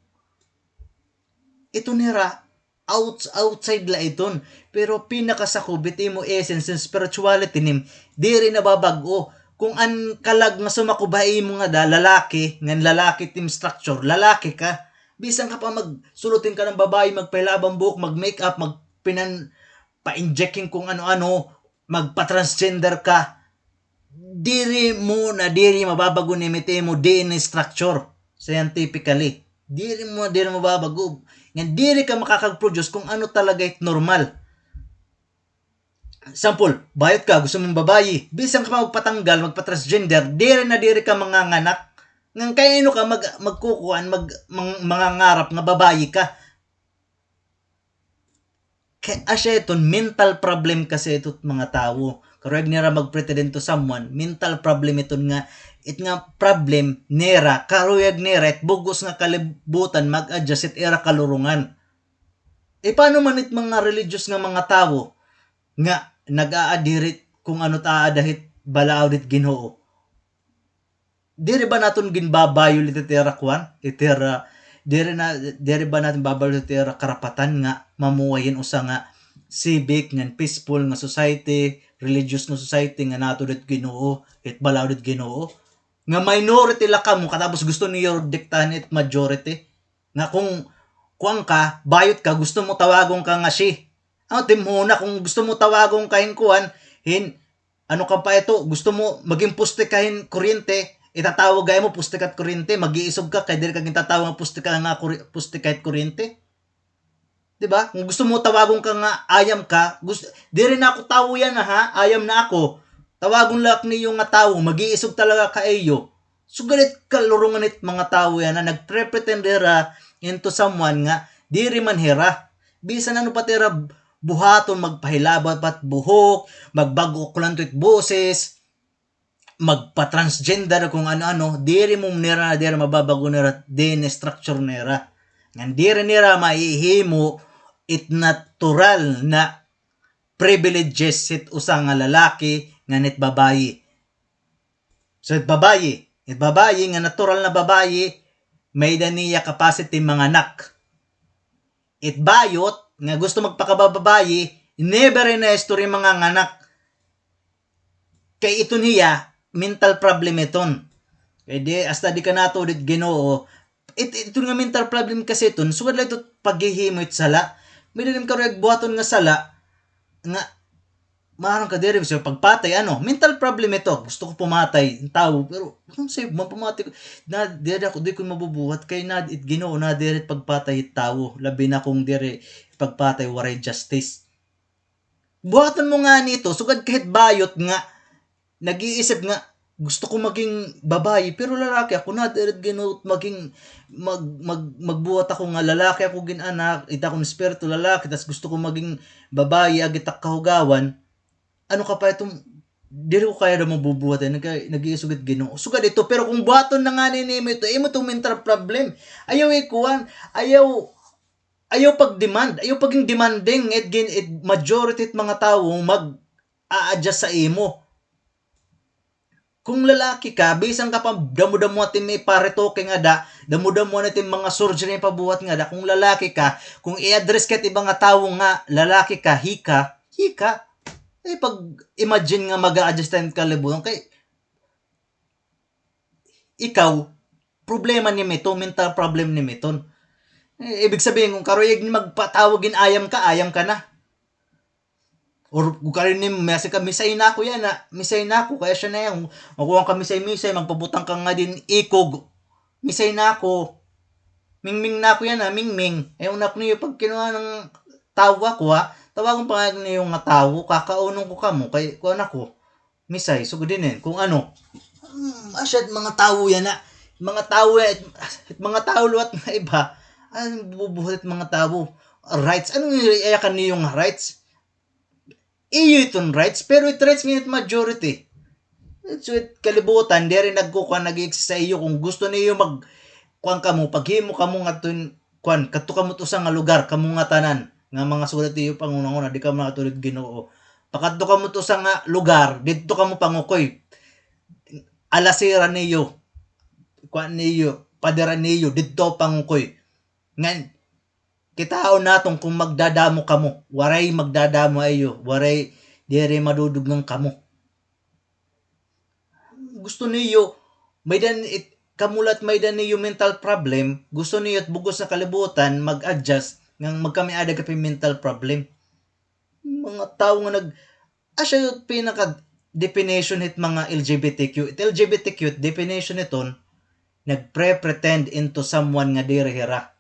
Iton hira, outs-, outside la iton. Pero pinakasakob, it imo essence, it spirituality nim, diri nababag-o. Kon an kalag nga sumakob ha imo ngada, lalaki, ngan lalaki it im structure, lalaki ka. Bisan ka pa magsulot hin kanan babayi, magpahilabang buhok, mag-makeup, magpinan-, pa-inject hin kung ano-ano, magpa-transgender ka, diri mo na diri mababag-o nim it imo D N A structure scientifically. Diri mo na diri mababag-o. Ngan diri ka makakag-produce kung ano talaga it normal. Sample, bayot ka, gusto mo hin babayi. Bisan ka magpatanggal, magpa-transgender, diri na diri ka manganganak. Ngan kay ano ka mag-, magkukuan, mag-, mang-, mangangarap nga babayi ka. Kay asya iton mental problem kasi ito mga tawo. Karuyag nira mag-pretend to someone, mental problem iton nga, it nga problem nira, karuyag nira, it bug-os nga kalibutan mag-adjust it ira kalurungan. E, paano man it mga religious nga mga tawo nga nag-aadiri kung ano't aada hit balaod hit Ginoo? Diri ba naton ginba-violate it ira kuan? It ira, diri na, diri ba naton ba-violate it ira karapatan nga mamuhay hin usa nga civic ngan peaceful nga society, religious nga society nga naton it Ginoo, it balaod hit Ginoo? Nga minority la kamo, katapos gusto niyo diktahan it majority? Nga kung kuan ka, bayot ka, gusto mo tawagon ka nga she. Ano, timhuna, kung gusto mo tawagon ka hin kuan, hin, ano ka pa ito, gusto mo maging poste ka hin kuryente, itatawag ka mo poste ka hit kuryente, mag-iisog ka, kay diri ka gintatawag nga poste ka nga kuri-, poste ka hit kuryente. Di ba? Kung gusto mo tawagon ka nga ayam ka, gusto, diri na ako tawo yana ha, ayam na ako. Tawagon la ak niyo nga tawo, mag-iisog talaga ka ha iyo. Sugad it kalurungan it mga tawo yana, nagpre-pretend hira into someone nga diri man hira. Bisan ano pa it ira buhaton, magpahilaba pa it buhok, magbag-o kulanto it boses, magpa-transgender kung ano-ano, diri mo nira, diri mababag-o nira D N A structure nira. Ngan diri nira mahihimo it natural na privileges hit usa nga lalaki ngan hit babayi. So, it babayi, it babayi nga natural na babayi, may-ada niya capacity manganak. It bayot nga gusto magpakababayi, never in history manganganak. Kay iton hiya, mental problem iton. Kay di, hasta di ka natuod hit Ginoo, it, iton nga mental problem kasi iton, sugad la ito paghihimo hit sala. May-ada nim karuyag buhaton nga sala, nga, maaram ka diri, so, pagpatay, ano, mental problem ito. Gusto ko pumatay, tawo, pero, kung say, mapamatay ko, na, diri ako, di ko mabubuhat, kay na, it Ginoo, nadiri pagpatay it tawo, labi na kung diri pagpatay, waray justice. Buhaton mo ngani ito, sugad ka hit bayot nga, nag-iisip nga, "Gusto ko maging babayi, pero lalaki ako, nadiri it Ginoo maging, mag-, mag-, magbuhat ako nga lalaki ako gin-anak, it akon espiritu lalaki, tas gusto ko maging babayi, agi it ak kahugawan." Ano ka pa iton, diri ko kaya daw mabubuhat, eh, nag-, nag-iisog it Ginoo. Sugad ito, pero kung buhaton na ngani nimo ito, imo ito mental problem. Ayaw ikuan, ayaw, ayaw pag-demand, ayaw paging demanding, it gin-, it majority it mga tawo mag-a-adjust sa imo. Kung lalaki ka, bisan ka pa damo-damo it im iparetoke ngada, damo-damo it im mga surgery nga ipabuhat ngada, kung lalaki ka, kung i-address ka it iba nga tawo nga lalaki ka, hika, hika. Ay, pag-imagine nga mag-a-adjust it kalibutan, kay ikaw, problema nimo ito, mental problem nimo iton. Eh, ibig sabihin, kung karuyag ni magpatawag hin ayam ka, ayam ka na. Or kung karuyag nimo, message ka, misay na ako yana, misay na ako, kay asya na yana, makuha ka misay-misay, magpabutang ka ngadi hin ikog, misay na ako, mingming na ako yana, mingming. Ayaw na ako niyo pagkinuha nga tawo ako, ha. Tawagon pa ngani niyo nga tawo, kakaunon ko kamo, kay kuan ako. Misay, sugad hini, kung ano. Hmm, asya it mga tawo yana. Mga tawo yana, it mga tawo liwat nga iba. Ano bubuhat it mga tawo? Rights. Ano it ayakan niyo nga rights? Iyo iton rights, pero it rights nga it majority. So, it kalibutan, diri nagkukuan, nag-exist sa iyo. Kung gusto niyo mag-, kuan kamo, paghimo kamo ngadto hin kuan, kadto kamo it usa nga lugar, kamo nga tanan, nga mga sugad it iyo panghunahuna, di kamo nakatulid Ginoo. Pakadto kamo it usa nga lugar, didto kamo pangukoy. Alasira niyo, kuan niyo, padira niyo, didto pangukoy. Ngan, kitaon naton kung magdadamo kamo, waray magdadamo ha iyo, waray, diri madudugnan kamo. Gusto niyo, may-ada it, kamo la it may-ada niyo mental problem, gusto niyo it bug-os nga kalibutan mag-adjust, nga magkami-ada gad it mental problem. Mga tawo nga nag-, asya it pinaka-definition hit mga L G B T Q. It L G B T Q, it definition hiton, nagpre-pretend into someone nga diri hira.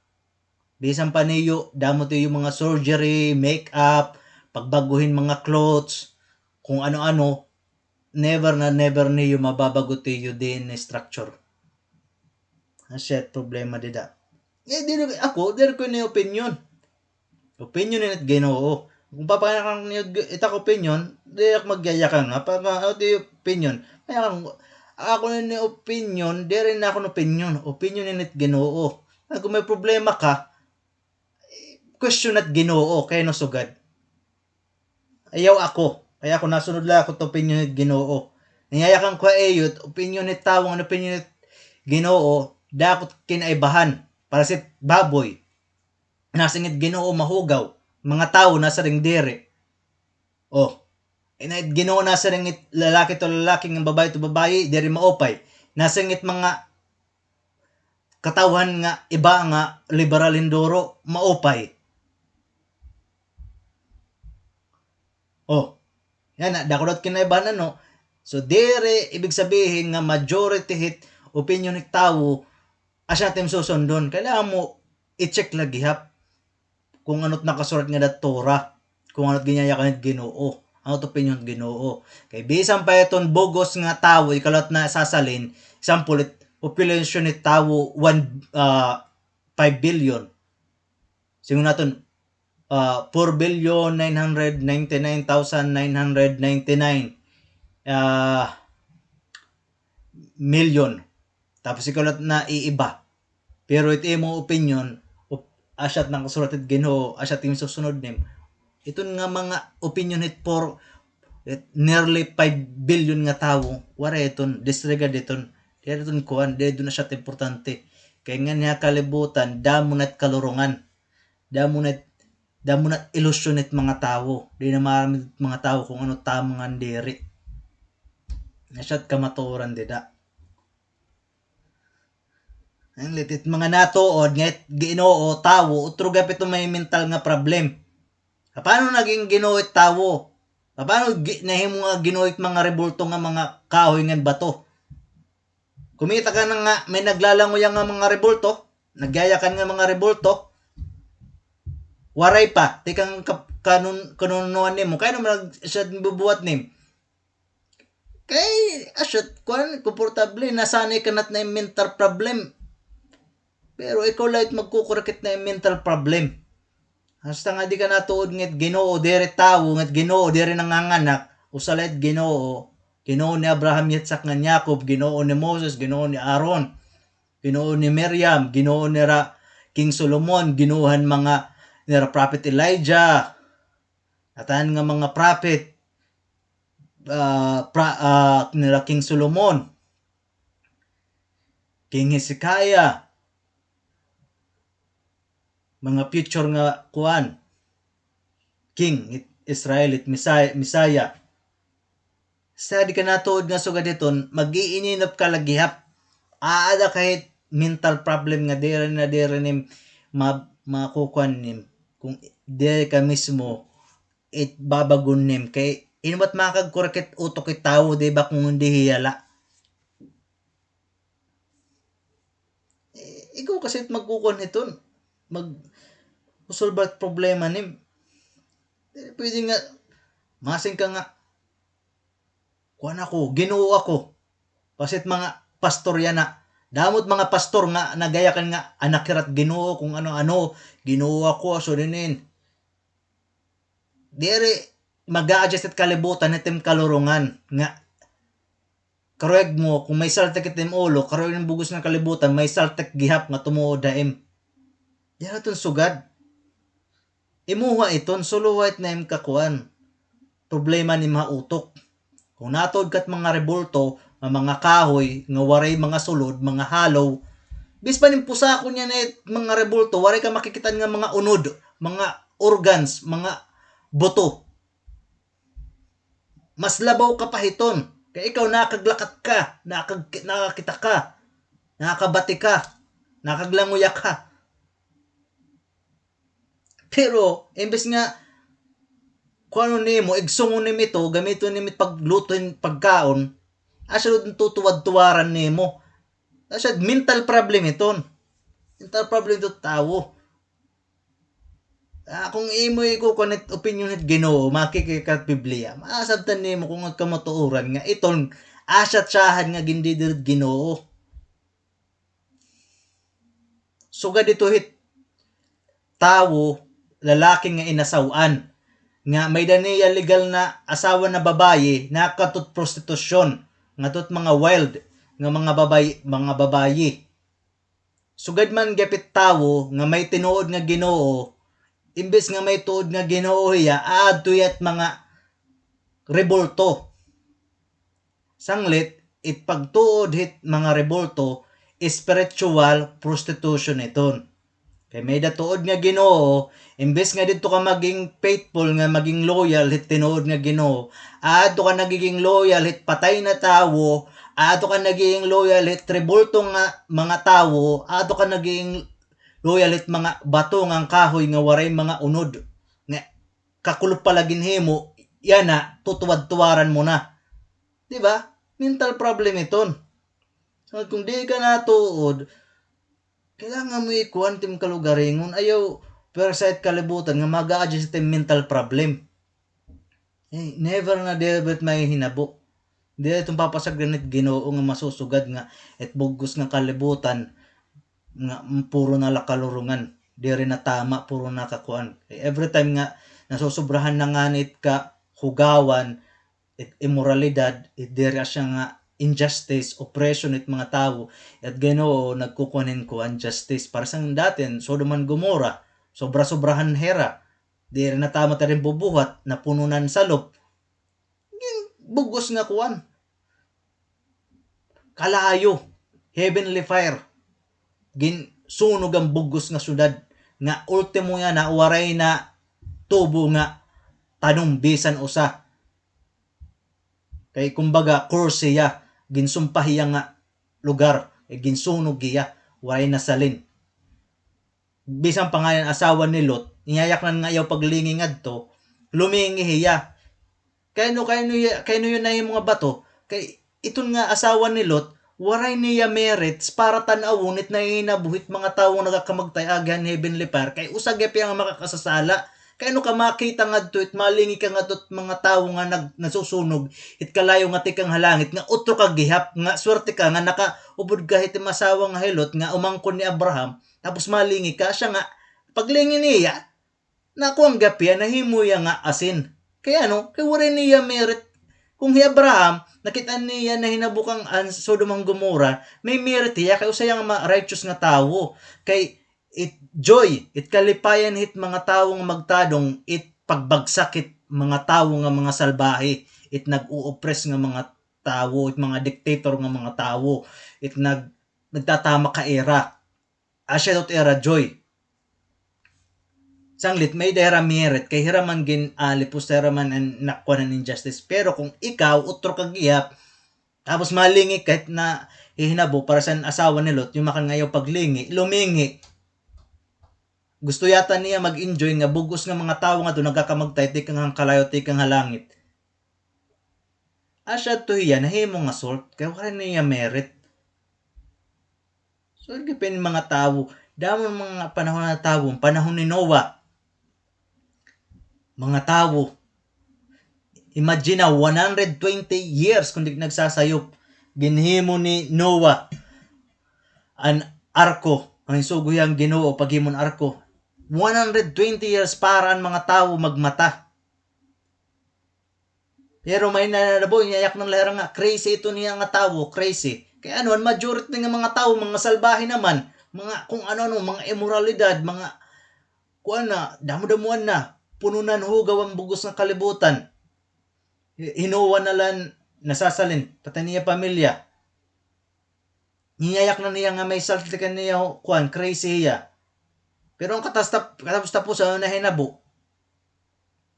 Bisan pa niyo, damo it iyo mga surgery, makeup, pagbag-o hin mga clothes, kung ano-ano, never na never niyo mababag-o it iyo D N A structure. Asya it problema dida. Eh, diri, ako, diri ko ini opinyon. Opinyon ini it Ginoo. Kon papangayakang niyo it ak opinyon, diri ako magyayakan nga, pag, ah, ano it iyo opinyon? Kay ako, ako ini opinyon, diri na akon opinyon. Opinyon ini it Ginoo. Kon may problema ka, question it Ginoo, kay ano sugad. Ayaw ako. Kay ako nasunod la ako it opinyon it Ginoo. Nanyayakan ko ha iyo it opinyon it tawo, an opinyon it Ginoo, dako it kinaibahan. Parasit baboy. Nasiring it Ginoo mahugaw. Mga tawo nasiring diri. Oh. Ini it Ginoo nasiring it lalaki to lalaki, ngan babaye to babaye, diri maupay. Nasiring it mga katawhan nga iba nga liberal hinduro, maupay. Oh. Yana, dako daw it kinaibahan, ano? So, diri ibig sabihin nga majority hit opinyon hit tawo, asya it im susundon. Kailangan mo i-check la gihap kon ano it nakasurat ngada ha Torah, kon ano it ginyayakan hit Ginoo, ano it opinyon hit Ginoo. Kay bisan pa iton bug-os nga tawo, ikaw la it nasasalin, example, it population hit tawo, one, ah, five billion. Siring naton, ah, four billion nine hundred ninety-nine thousand nine hundred ninety-nine, ah, million. Tapos ikaw la it naiiba. Pero it imo opinyon, op-, asya it nakasurat hit Ginoo, asya it im susunod nim. Iton nga mga opinyon hit four, it nearly five billion nga tawo, waray iton, disregard iton. Diri iton kuan, diri iton asya it importante. Kay nganhi ha kalibutan, damo na it kalurongan. Damo na it, damo na it ilusyon it mga tawo. Diri na maaram it mga tawo kon ano tama ngan diri. Asya it kamatuoran dida. An liwat it mga natuod nga it Ginoo, tawo, utro gihap iton may mental nga problem. Paano naging Ginoo it tawo? Paano gi-, nahimo nga Ginoo it mga rebulto nga mga kahoy ngan bato? Kumita ka na nga may naglalangoy nga mga rebulto, nagyayakan nga mga rebulto. Waray pa, tikang ka-, kanun-, kanunuan nimo. Kay ano man nag-, siya bubuhat nim? Kay, asya it, kuan, komportable, nasanay ka na it na im mental problem. Pero ikaw la it magkukurakit na im mental problem. Hasta nga di ka natuod nga it Ginoo diri tawo, nga it Ginoo diri nanganganak, usa la it Ginoo, Ginoo ni Abraham, Yitzhak, ngan Jacob, Ginoo ni Moses, Ginoo ni Aaron, Ginoo ni Miriam, Ginoo nira King Solomon, Ginoo han mga nira Prophet Elijah, ngatanan nga mga prophet, ah, pra-, ah, nira King Solomon, King Hezekiah, mga future nga kuan, king, it Israel, it Messiah, Messiah. Sa di ka natuod nga sugad hiton, mag-iininop ka la gihap. Aada ka hit mental problem nga diri na diri nim ma-, makukuan nim. Kung diri ka mismo, it babagon nim. Kay, ino ba it makagkurak it utok it tawo, di ba, kung hindi hiya la? Eh, ikaw kasi it magkukuan hiton. Mag-solve it problema nim. Diri pwede nga, masing ka nga, kuan ako, Ginoo ako. Kasi it mga pastor yana. Damo it mga pastor nga nagayakan nga anak hira it Ginoo, kung ano-ano, Ginoo ako, so dinin. Diri mag-a-adjust it kalibutan hit im kalurongan nga karuyag mo, kung may saltik it im ulo, karuyag it im bug-os nga kalibutan, may saltik gihap nga tumuod ha im. Diri iton sugad. Imuha iton, suluha it na im kakuan. Problema nim ha utok. Kung natuod ka it mga rebulto, nga mga kahoy, nga waray mga sulod, mga hollow, bisan pa nim pusakon yana it mga rebulto, waray ka makikit-an nga mga unod, mga organs, mga buto. Mas labaw ka pa hiton. Kay ikaw nakaglakat ka, nakag-, nakakita ka, nakabati ka, nakaglangoya ka. Pero, imbes nga, kuanon nimo, igsungon nimo ito, gamiton nimo pagluto hin pagkaon, asya tutuwad-tuwaran nimo. Asya, mental problem iton. Mental problem ito tawo. Ah, kung imo ikukuan it opinyon hit Ginoo, makikita ka Biblia, masabtan nimo kung an kamatuoran nga iton, asya syahan nga gindidiri hit Ginoo. sugad ito hit tawo, lalaki nga inasaw-an, nga may-ada niya legal na asawa na babayi, nakadto hit prostitusyon, ngadto hit mga wild nga mga babay-, mga babayi. Sugad man gihap it tawo nga may tinuod nga Ginoo, imbes nga may tuod nga Ginoo hiya, aadto hiya hit mga rebulto. Sanglit, it pagtuod hit mga rebulto, spiritual prostitution iton. Kay may-ada tuod nga Ginoo, imbes nga didto ka maging faithful nga maging loyal hit tinuod nga Ginoo, aadto ka nagiging loyal hit patay na tawo, aadto ka nagiging loyal hit rebulto nga mga tawo, aadto ka nagiging loyal hit mga bato nga kahoy nga waray mga unod. Nga kakulop pa la ginhimo, yana, tutuwad-tuwaran mo na. Di ba? Mental problem iton. So, kung di ka natuod, kailangan mo ikuan tim kalugaringon. Ayaw, pero sa it kalibutan nga mag-a-adjust it mental problem. Eh, never na diri it mahihinabo. Diri iton papasagdan it Ginoo nga masusugad nga it bug-os nga kalibutan nga puro na la kalurongan. Diri na tama, puro na kakuan. Eh, every time nga nasusobrahan na ngani it kahugawan, it imoralidad, it diri asya nga injustice, oppression it mga tawo, it Ginoo nagkukuan hin kuan, justice. Para sa dati, Sodom and Gomorrah, sobra-sobrahan hira. Diri na tama it ira bubuhat, napuno na an salop. Gin-, bug-os nga kuan. Kalayo, heavenly fire. Ginsunog an bug-os nga syudad, nga ultimo yana, waray na tubo nga tanom bisan usa. Kay kumbaga, curse hiya, ginsumpa hiya nga lugar, kay ginsunog hiya, waray na salin. Bisan pa ngani an asawa ni Lot, inyayaknan nga ayaw paglingi ngadto, lumingi hiya. Kay ano, kay ano hiya, kay ano hiya nahimo nga bato? Kay iton nga asawa ni Lot, waray niya merits para tan-awon it nahihinabo hit mga tawo nga nagakamagtay agi han heavenly fire. Kay usa gihap hiya nga makakasasala. Kay ano ka makita ngadto it malingi ka ngadto it mga tawo nga nag-, nasusunog, it kalayo nga tikang ha langit, nga utro ka gihap, nga swerte ka nga nakaupod ka hit im asawa nga hi Lot nga umangkon ni Abraham, tapos malingi ka, siya nga, paglingi niya, nakuan gihap hiya, nahimo hiya nga asin. Kay ano? Kay waray niya merit. Kung hi Abraham, nakit-an niya nahinabo kan Sodom and Gomorrah, may merit hiya, kay usa hiya nga ma-, righteous nga tawo. Kay it joy, it kalipayan hit mga tawo nga magtadong, it pagbagsak hit mga tawo nga mga salbahe, it nag-o-oppress nga mga tawo, it mga dictator nga mga tawo, it nag-, nagtatamak ha ira. Asya ito it ira joy. Sanglit, may-ada hira merit, kay hira man gin-alipos, hira man an nakuan han injustice. Pero kung ikaw, utro ka gihap, tapos malingi ka hit nahihinabo para san asawa ni Lot, yumakan nga ayaw paglingi, lumingi. Gusto yata niya mag-enjoy nga bug-os nga mga tawo ngadto nagakamagtay tikang han kalayo, tikang ha langit. Asya adto hiya, nahimo nga salt, kay waray niya merit. So, gipin mga tawo, damo nga mga panahon nga tawo, panahon ni Noah. Mga tawo, imagine na, one hundred twenty years, kung di nagsasayop, ginhimo ni Noah an arko, an ginsugo hiya han Ginoo paghimo han arko. One hundred twenty years para an mga tawo magmata. Pero may nananabo, inyayaknan la hira nga crazy ito niya nga tawo, crazy. Kay ano, an majority nga mga tawo, mga salbahe naman, mga kung ano-ano, mga imoralidad, mga kuan na, damo-damoan na, puno na han hugaw an bug-os nga kalibutan. Hi-, hi Noah na la an nasasalin, pati an iya pamilya. Inyayaknan hiya nga may salti kaniya, kuan, crazy hiya. Pero an katas-, katapos-taposan, ano nahinabo?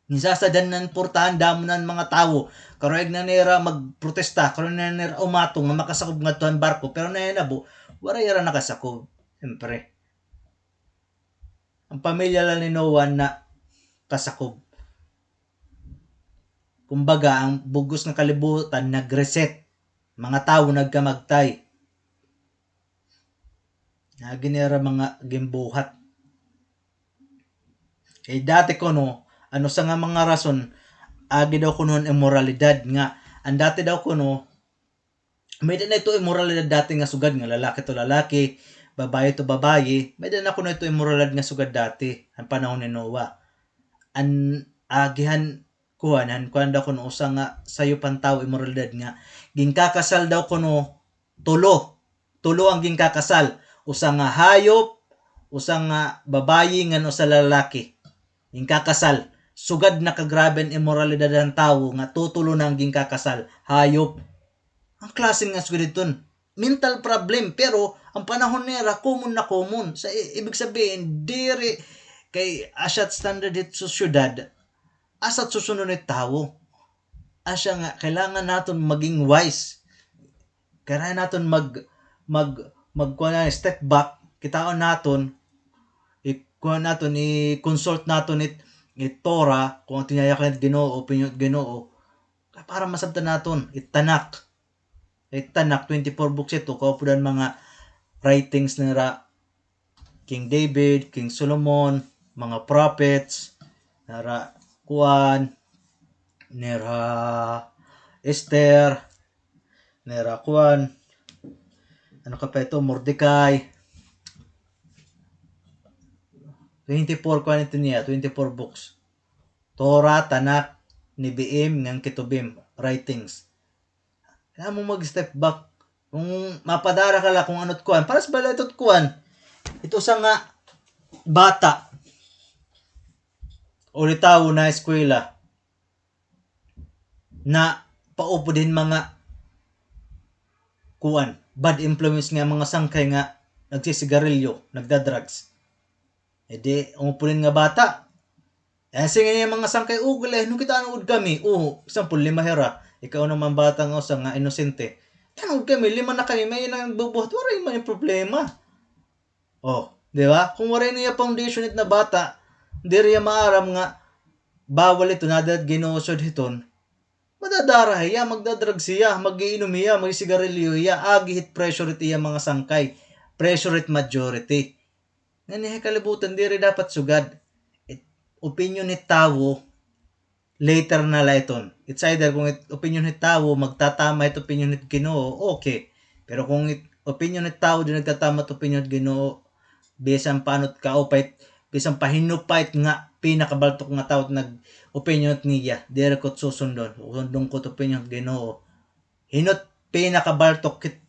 Ginsasadhan na an portahan, damo na an mga tawo. Karuyag na nira magprotesta, karuyag na nira umato nga makasakob ngadto han barko. Pero nahinabo, waray hira nakasakob. Siyempre. An pamilya la ni Noah an nakasakob. Kumbaga, an bug-os nga kalibutan nag-reset. Mga tawo nagkamagtay. Agi nira mga ginbuhat. Kay dati kuno, an usa nga mga rason, agi daw kuno an imoralidad nga, an dati daw kuno, may-ada na ito imoralidad dati nga sugad nga lalaki to lalaki, babayi to babayi, may-ada na kuno ito imoralidad nga sugad dati, han panahon ni Noah. An agihan kuan, han kuan daw kuno usa nga sayop han tawo imoralidad nga ginkakasal daw kuno tulo. Tulo an ginkakasal. Usa nga hayop, usa nga babayi, ngan usa lalaki. Ginkakasal. Sugad na kagrabe an imoralidad han tawo nga tutulo na an ginkakasal. Hayop. An klase nga sugad iton. Mental problem, pero an panahon nira, common na common. Sa i-, ibig sabihin, diri kay asya it standard hit sosyedad, asya it susundon hit tawo. Asya nga, kailangan naton maging wise. Kailangan naton mag-, mag-, magkuan na, step back. Kitaon naton, i-, kuan naton, i-consult naton it, it Torah, kon ano it yakan hit Ginoo, opinyon hit Ginoo. Para masabtan naton, it Tanakh. It Tanakh, twenty-four books ito, kaupod an mga writings nira King David, King Solomon, mga prophets, nira kuan, nira Esther, nira kuan, ano ka pa ito, Mordecai. Twenty-four kuan ito niya, twenty-four books. Torah, Tanakh, Nevi'im, ngan Ketuvim, writings. Kailangan mo mag-step back. Kung mapadara ka la kung ano it kuan, paras bala ito it kuan. Ito usa nga bata. Uli tawo na eskwela. Na paupod hin mga kuan, bad influence nga mga sangkay nga nagsisigarilyo, nagda-drugs. E di, umupod hin nga bata. E, sige niya mga sangkay, "O, gulay, no, kita-an gud kami." O, example, lima hira. Ikaw naman bata nga usa nga inosente. "Kita-an gud kami, lima na kami, may nagbubuhat, waray man it problema." O, di ba? Kung waray niya foundation it na bata, diri hiya maaram nga bawal ito, nada it Ginoo sugad hiton. Madadara hiya, magda-drugs hiya, mag-iinom hiya, magsisigarilyo hiya, agi hit pressure it iya mga sangkay, pressure it majority. Ngan ini ha kalibutan, diri dapat sugad. It, opinyon hit tawo, later na la iton. It's either kung it, opinyon hit tawo, magtatama hit opinyon hit Ginoo, okay. Pero kung it, opinyon hit tawo, di nagtatama hit opinyon hit Ginoo, bisan pa ano it kaupay, bisan pa hin-o pa it nga pinakabaltok nga tawo it nag-opinyon hit niya, diri ko it susundon. Susundon ko it opinyon hit Ginoo. Hin-o it pinakabaltok hit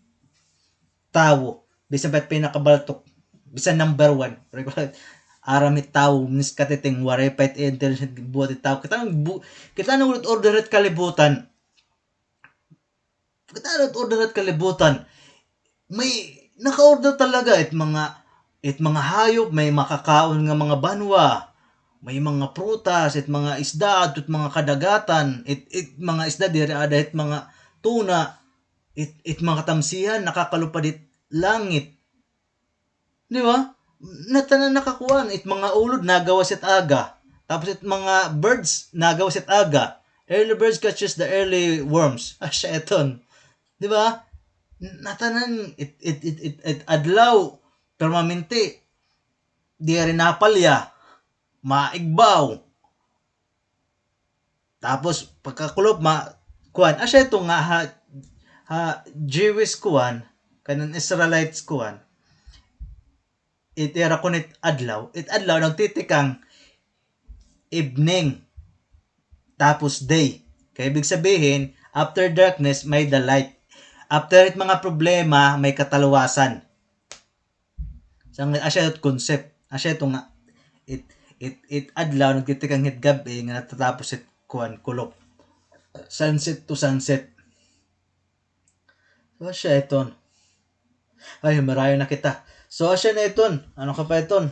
tawo, bisan pa it pinakabaltok, bisan number one. Aram hit tawo, minis katiting, waray pa it intelligent buhat it tawo. Kita na bu-, kita na ulit order it kalibutan. Kita na ulit order it kalibutan. May naka-order talaga it mga, it mga hayop, may makakaon nga mga banwa, may mga prutas, it mga isda, adto it mga kadagatan, it, it mga isda, diri ada it mga tuna, it, it mga tamsihan, nakakalupad it langit. Di ba? Natanan nakakuan, it mga ulod, nagawas it aga. Tapos it mga birds, nagawas it aga. Early birds catches the early worms. Asya iton. Di ba? Natanan, it, it, it, it, it adlaw, permanente, diri napalya, maigbaw. Tapos, pagkakulop, ma-, kuan, asya ito nga ha, ha Jewish kuan, kanan Israelites kuan, it ira kun it adlaw, it adlaw nagtitikang evening, tapos day. Kay ibig sabihin, after darkness, may the light. After it mga problema, may kataluwasan. Sa nga, asya it concept. Asya ito nga, it, it, it adlaw, nagtitikang hit gab-i, nga natatapos it kuan, kulop. Sunset to sunset. So, asya iton. Ay, marayo na kita. So, asya na iton. Ano ka pa iton?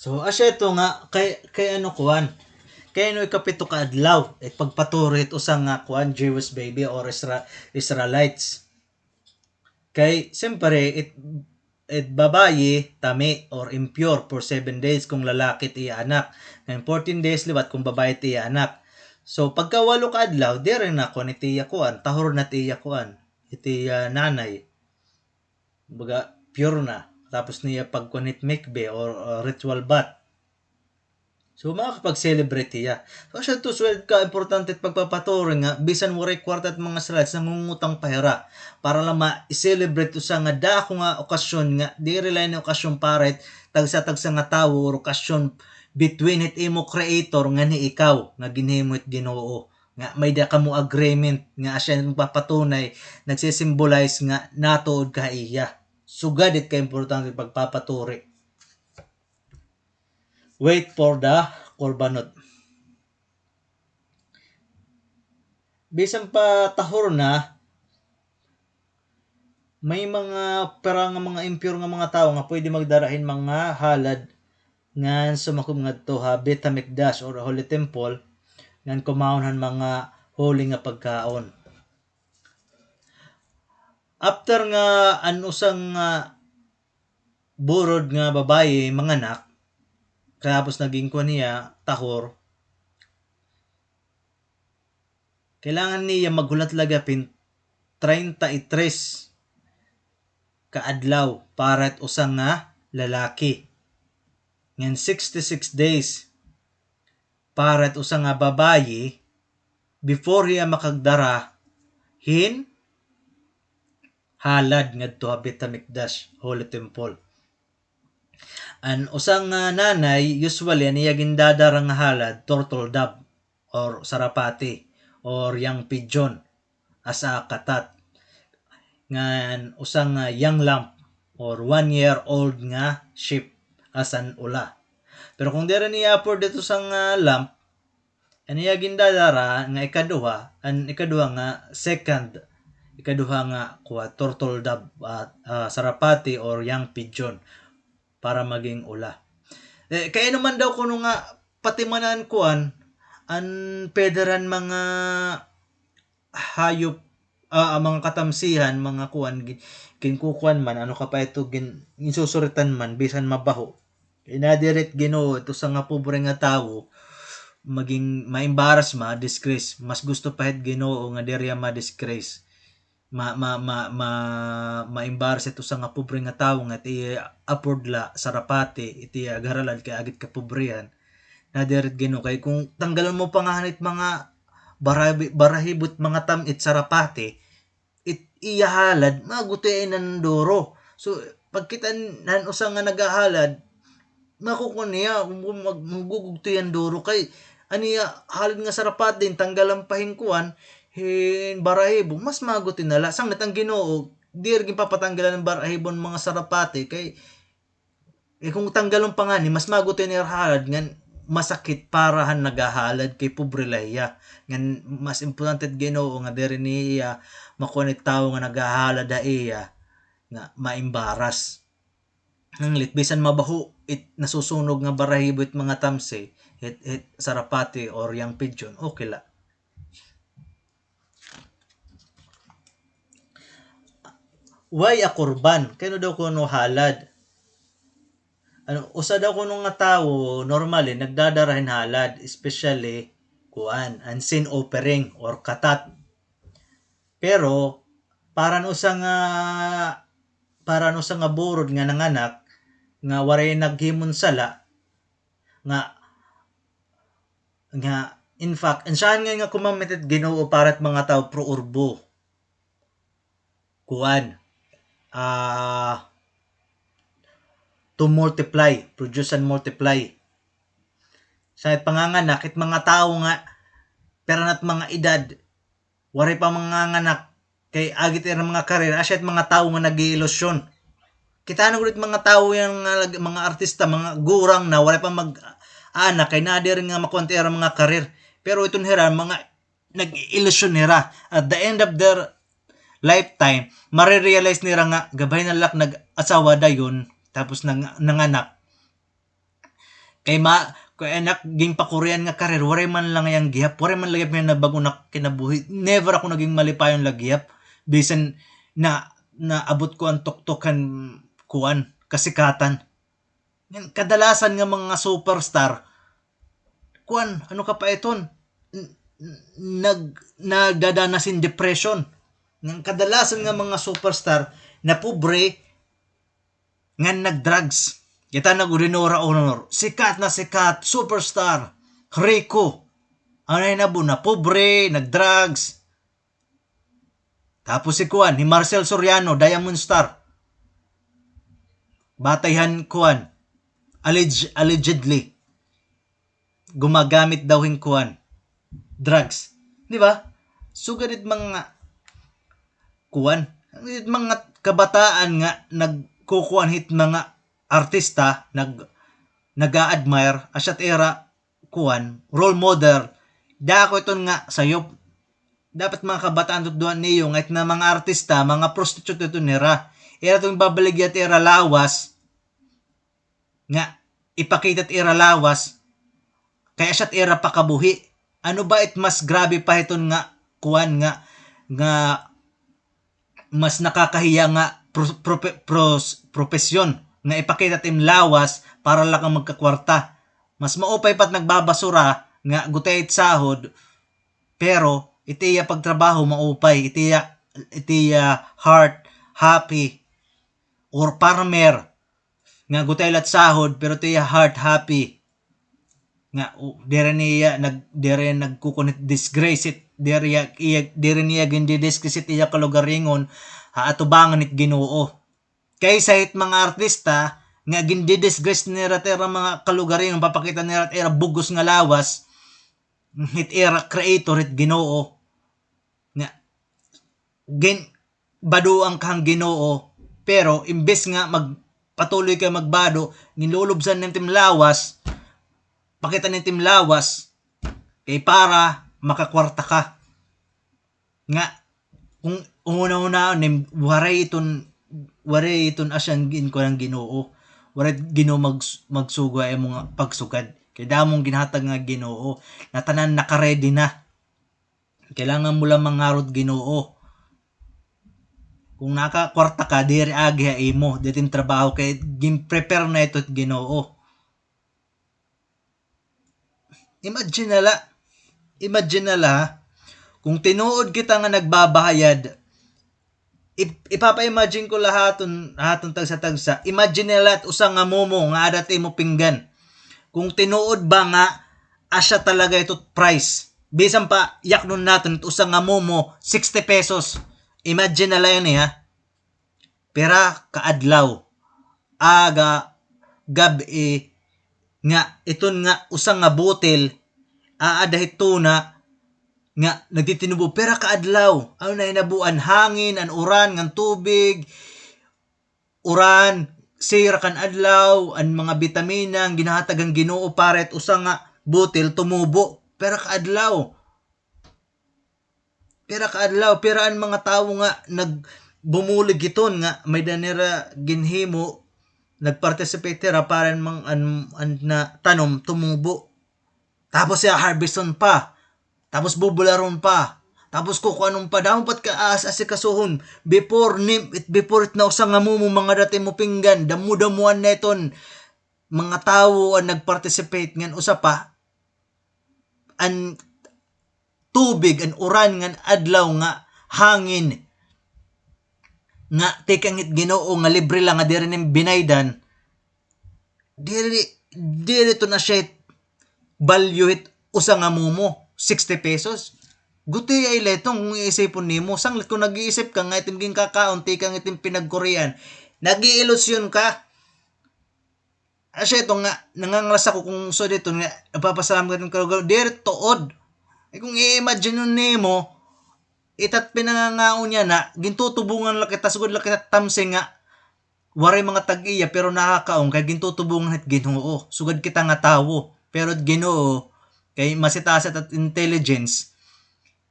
So, asya ito nga, kay, kay ano kuan, kay ano ikapito ka adlaw, it pagpaturi it usa nga kuan, Jewish baby or Isra-, Israelites. Kay, siyempre, it, it babayi, tami or impure for seven days kung lalaki it iya anak. Ngan fourteen days liwat kung babayi it iya anak. So, pagka walo ka adlaw, diri na kuan it iya kuan, tahor na it iya kuan, it iya nanay. Baga, pure na. tapos niya pagkuan hit mikveh or, uh, ritual bath. So, makakapag-celebrate hiya. So, asya to, so, ka importante it pagpapaturi nga, bisan waray kwarta it mga Israelites, nangungutang pa hira. Para lang ma-celebrate usa nga dako nga okasyon nga, diri la ini okasyon para it tagsa-tagsa nga tawo or okasyon between it imo creator nganhi ikaw, nga ginhimo it Ginoo. Nga may-ada kamo agreement, nga asya it magpapatunay, nagsi-symbolize nga natuod ka ha iya. Sugad it kaimportante it pagpapaturi. Wait for the korbanot. Bisan pa tahor na, may mga pira nga mga impure nga mga tawo nga pwede magdara hin mga halad ngan sumakob ngadto ha Beit Hamikdash or Holy Temple ngan kumaon han mga holy nga pagkaon. After nga an usa nga burod nga babaye manganak, katapos naging kuan hiya, tahor, kailangan niya maghulat la gihap hin treinta y tres ka adlaw para it usa nga lalaki. Ngan sixty-six days para it usa nga babaye before hiya makagdara hin halad ngadto ha Beit Hamikdash, Holy Temple. An usa nga nanay, usually, an iya gindadara nga halad, turtle dove, or sarapati, or young pigeon, as a katat. Ngan usa nga young lamb, or one year old nga sheep, as an olah. Pero kung diri niya afford it usa nga lamb, an iya gindadara nga ikaduha, an ikaduha nga second, ikaduha nga kuan, turtle dove, ah, ah, sarapati or young pigeon para maging olah. Eh, kay ano man daw kuno nga pati man an kuan, an peder han mga hayop, ah, an mga katamsihan, mga kuan, gi-, ginkukuan man, ano ka pa ito, gin-, ginsusuritan man, bisan mabaho. Kay nadiri it Ginoo, it usa nga pobre nga tawo, maging ma-embarrass, ma-disgrace. Mas gusto pa hit Ginoo nga diri hiya ma-disgrace. Ma-, ma-, ma-, ma-, ma-embarrass it usa nga pobre nga tawo nga it iya afford la sarapati, it iya agharalad kay agi it kapobrehan. Nadiri it Ginoo kay kung tanggalan mo pa ngani it mga barahi-, barahibo it mga tam-, it sarapati, it iya halad, magutay na hin duro. So, pagkita han usa nga nagahalad, makukuan niya, mag-, magugugtoy an duro kay an iya halad nga sarapati, tanggalan pa hin kuan, hin barahibo, mas magutay na la. Sanglit an Ginoo, diri ginpapatanggalan hin barahibo an mga sarapati kay Eh, kung tanggalon pa ngani, mas magutay an ira halad ngan masakit para han nagahalad kay pobre la hiya. Ngan mas importante it Ginoo nga diri niya makuan it tawo nga nagahalad ha iya nga maembaras. Sanglit, bisan mabaho it nasusunog nga barahibo it mga tamsi, it, it sarapati or young pigeon, okay la. Why a korban? Kay ano daw kuno halad? Ano, usa daw kuno nga tawo, normally, nagdadara hin halad, especially, kuan, an sin offering or katat. Pero, para han usa nga, para han usa nga burod nga nanganak, nga waray naghimo hin sala, nga Nga, in fact, an siyahan ngay nga commandment it Ginoo para it mga tawo pro urbo. Kuan. Ah, to multiply, produce and multiply. Sa it panganganak, it mga tawo nga, pira na it mga edad, waray pa manganganak, kay agi it ira mga career, asya it mga tawo nga nag-iilusyon. Kita na gud it mga tawo yan nga lag-, mga artista, mga gurang na, waray pa mag-anak, kay naa diri nga makuan it ira mga career. Pero iton hira, mga nag-iilusyon hira. At the end of their lifetime, marirealize nira nga, gabay na la ak nag-asawa dayon, tapos nang-, nanganak. Kay ma-, kay anak, ginpakurian nga career, waray man la iyang gihap, waray man la gihap nga nabag-o nga kinabuhi. Never ako naging malipayon la gihap. Bisan na, naabot ko an tuktok han, kuan, kasikatan. Ngan kadalasan nga mga superstar, kuan, ano ka pa iton? N-, n-, nag-, nagdadanas hin depression. Ngan kadalasan nga mga superstar, napobre, ngan nag-drugs. Kita na gud hi Nora Aunor. Sikat na sikat, superstar, riko. Ano na hinabo na? Pobre, nag-drugs. Tapos si kuan, hi Marcel Soriano, Diamond Star. Batay han kuan, alleg-, allegedly, gumagamit daw hin kuan, drugs. Di ba? Sugad it mga kuan, it mga kabataan nga nagkukuan hit mga artista, nag-, nag-a-admire, asya it ira kuan, role model. Dako iton nga sayop. Dapat mga kabataan, tudloan niyo nga it na mga artista, mga prostitute iton nira. Ira iton babaligya it ira lawas, nga ipakita it ira lawas, kay asya it ira pakabuhi. Ano ba it mas grabe pa hiton nga kuan nga, nga mas nakakahiya nga pro-, prope-, pros-, propesyon nga ipakita it im lawas para la ka magkakwarta? Mas maupay pa it nagbabasura nga gutiay it sahod, pero it iya pagtrabaho maupay, it iya, it iya heart happy, or farmer nga gutiay la it sahod, pero it iya heart happy. Nga, u-, diri niya nag-, diri nagkukuan hit disgrace it, diri iya, iya, diri niya gindidisgrace it iya kalugaringon, ha atubangan hit Ginoo. Kaysa hit mga artista, nga gindidisgrace nira it ira mga kalugaringon, papakita nira it ira bug-os nga lawas, hit ira creator, hit Ginoo. Nga, gin-, baduan ka han Ginoo, pero imbes nga magpatuloy ka magbado, ginlulubsan nim tim lawas, pakita nim tim lawas, kay para makakwarta ka. Nga, kung huna-hunaon nim, waray iton, waray iton asya an ginkuan han Ginoo. Waray Ginoo mag-, magsugo ha imo nga pagsugad. Kay damo nga ginhatag nga Ginoo. Nga tanan naka-ready na. Kailangan mo lang mangaro hit Ginoo. Kung nakakwarta ka, diri agi ha imo, diri it im trabaho, kay gin-prepare na ito hit Ginoo. Imagine na la. Imagine na la, ha? Kung tinuod kita nga nagbabahayad, ip-, ipapa-imagine ko la ha aton, ha aton tagsa-tagsa. Imagine na la it usa nga momo nga aada it imo pinggan. Kung tinuod ba nga asya talaga ito it price? Bisan pa yaknon naton it usa nga momo, sixty pesos. Imagine na la ini, ha? Pira ka adlaw, aga, gab-i, nga iton nga usa nga botel, aada hit tuna, nga nagtitinubo, pira ka adlaw, ano na hinabuan, hangin, an uran, ngan tubig, uran, sira kan adlaw, an mga bitamina, an ginhatag han Ginoo para it usa nga botel tumubo, pira ka adlaw. Pira ka adlaw, pira an mga tawo nga nag-, bumulig hiton nga may-ada nira ginhimo, nag-participate hira para an mang-, an, an na tanom tumubo. Tapos iya harveston pa. Tapos bubularon pa. Tapos kukuanon pa. Damo pa it ka-, as-, asikasuhon. Before ni, it, before it na usa nga momo, mga dati mo pinggan, damo-damoan na iton mga tawo an nag-participate ngan usa pa, an tubig, an uran ngan adlaw nga hangin nga tikang hit Ginoo nga libre la nga diri nim binaydan, diri, diri to na siya hit value hit usa nga momo, sixty pesos. Gutiay la iton kung iisipon nimo. Sanglit kung nag-iisip ka nga it im ginkakaon tikang it im pinagkurian, nag-iilusyon ka. Asya ito nga, nangangalas ako kung sugad ito nga, nagpapasalamat ka ito, diri tuod. Ay, kung i-imagine nimo, itat pinangangaon niya na, gintutubungan la kita, sugad la kita tamsi nga, waray mga tag-iya, pero nakakaon, kay gintutubungan hit Ginoo. Sugad kita nga tawo, pero it Ginoo, kay mas itaas it intelligence,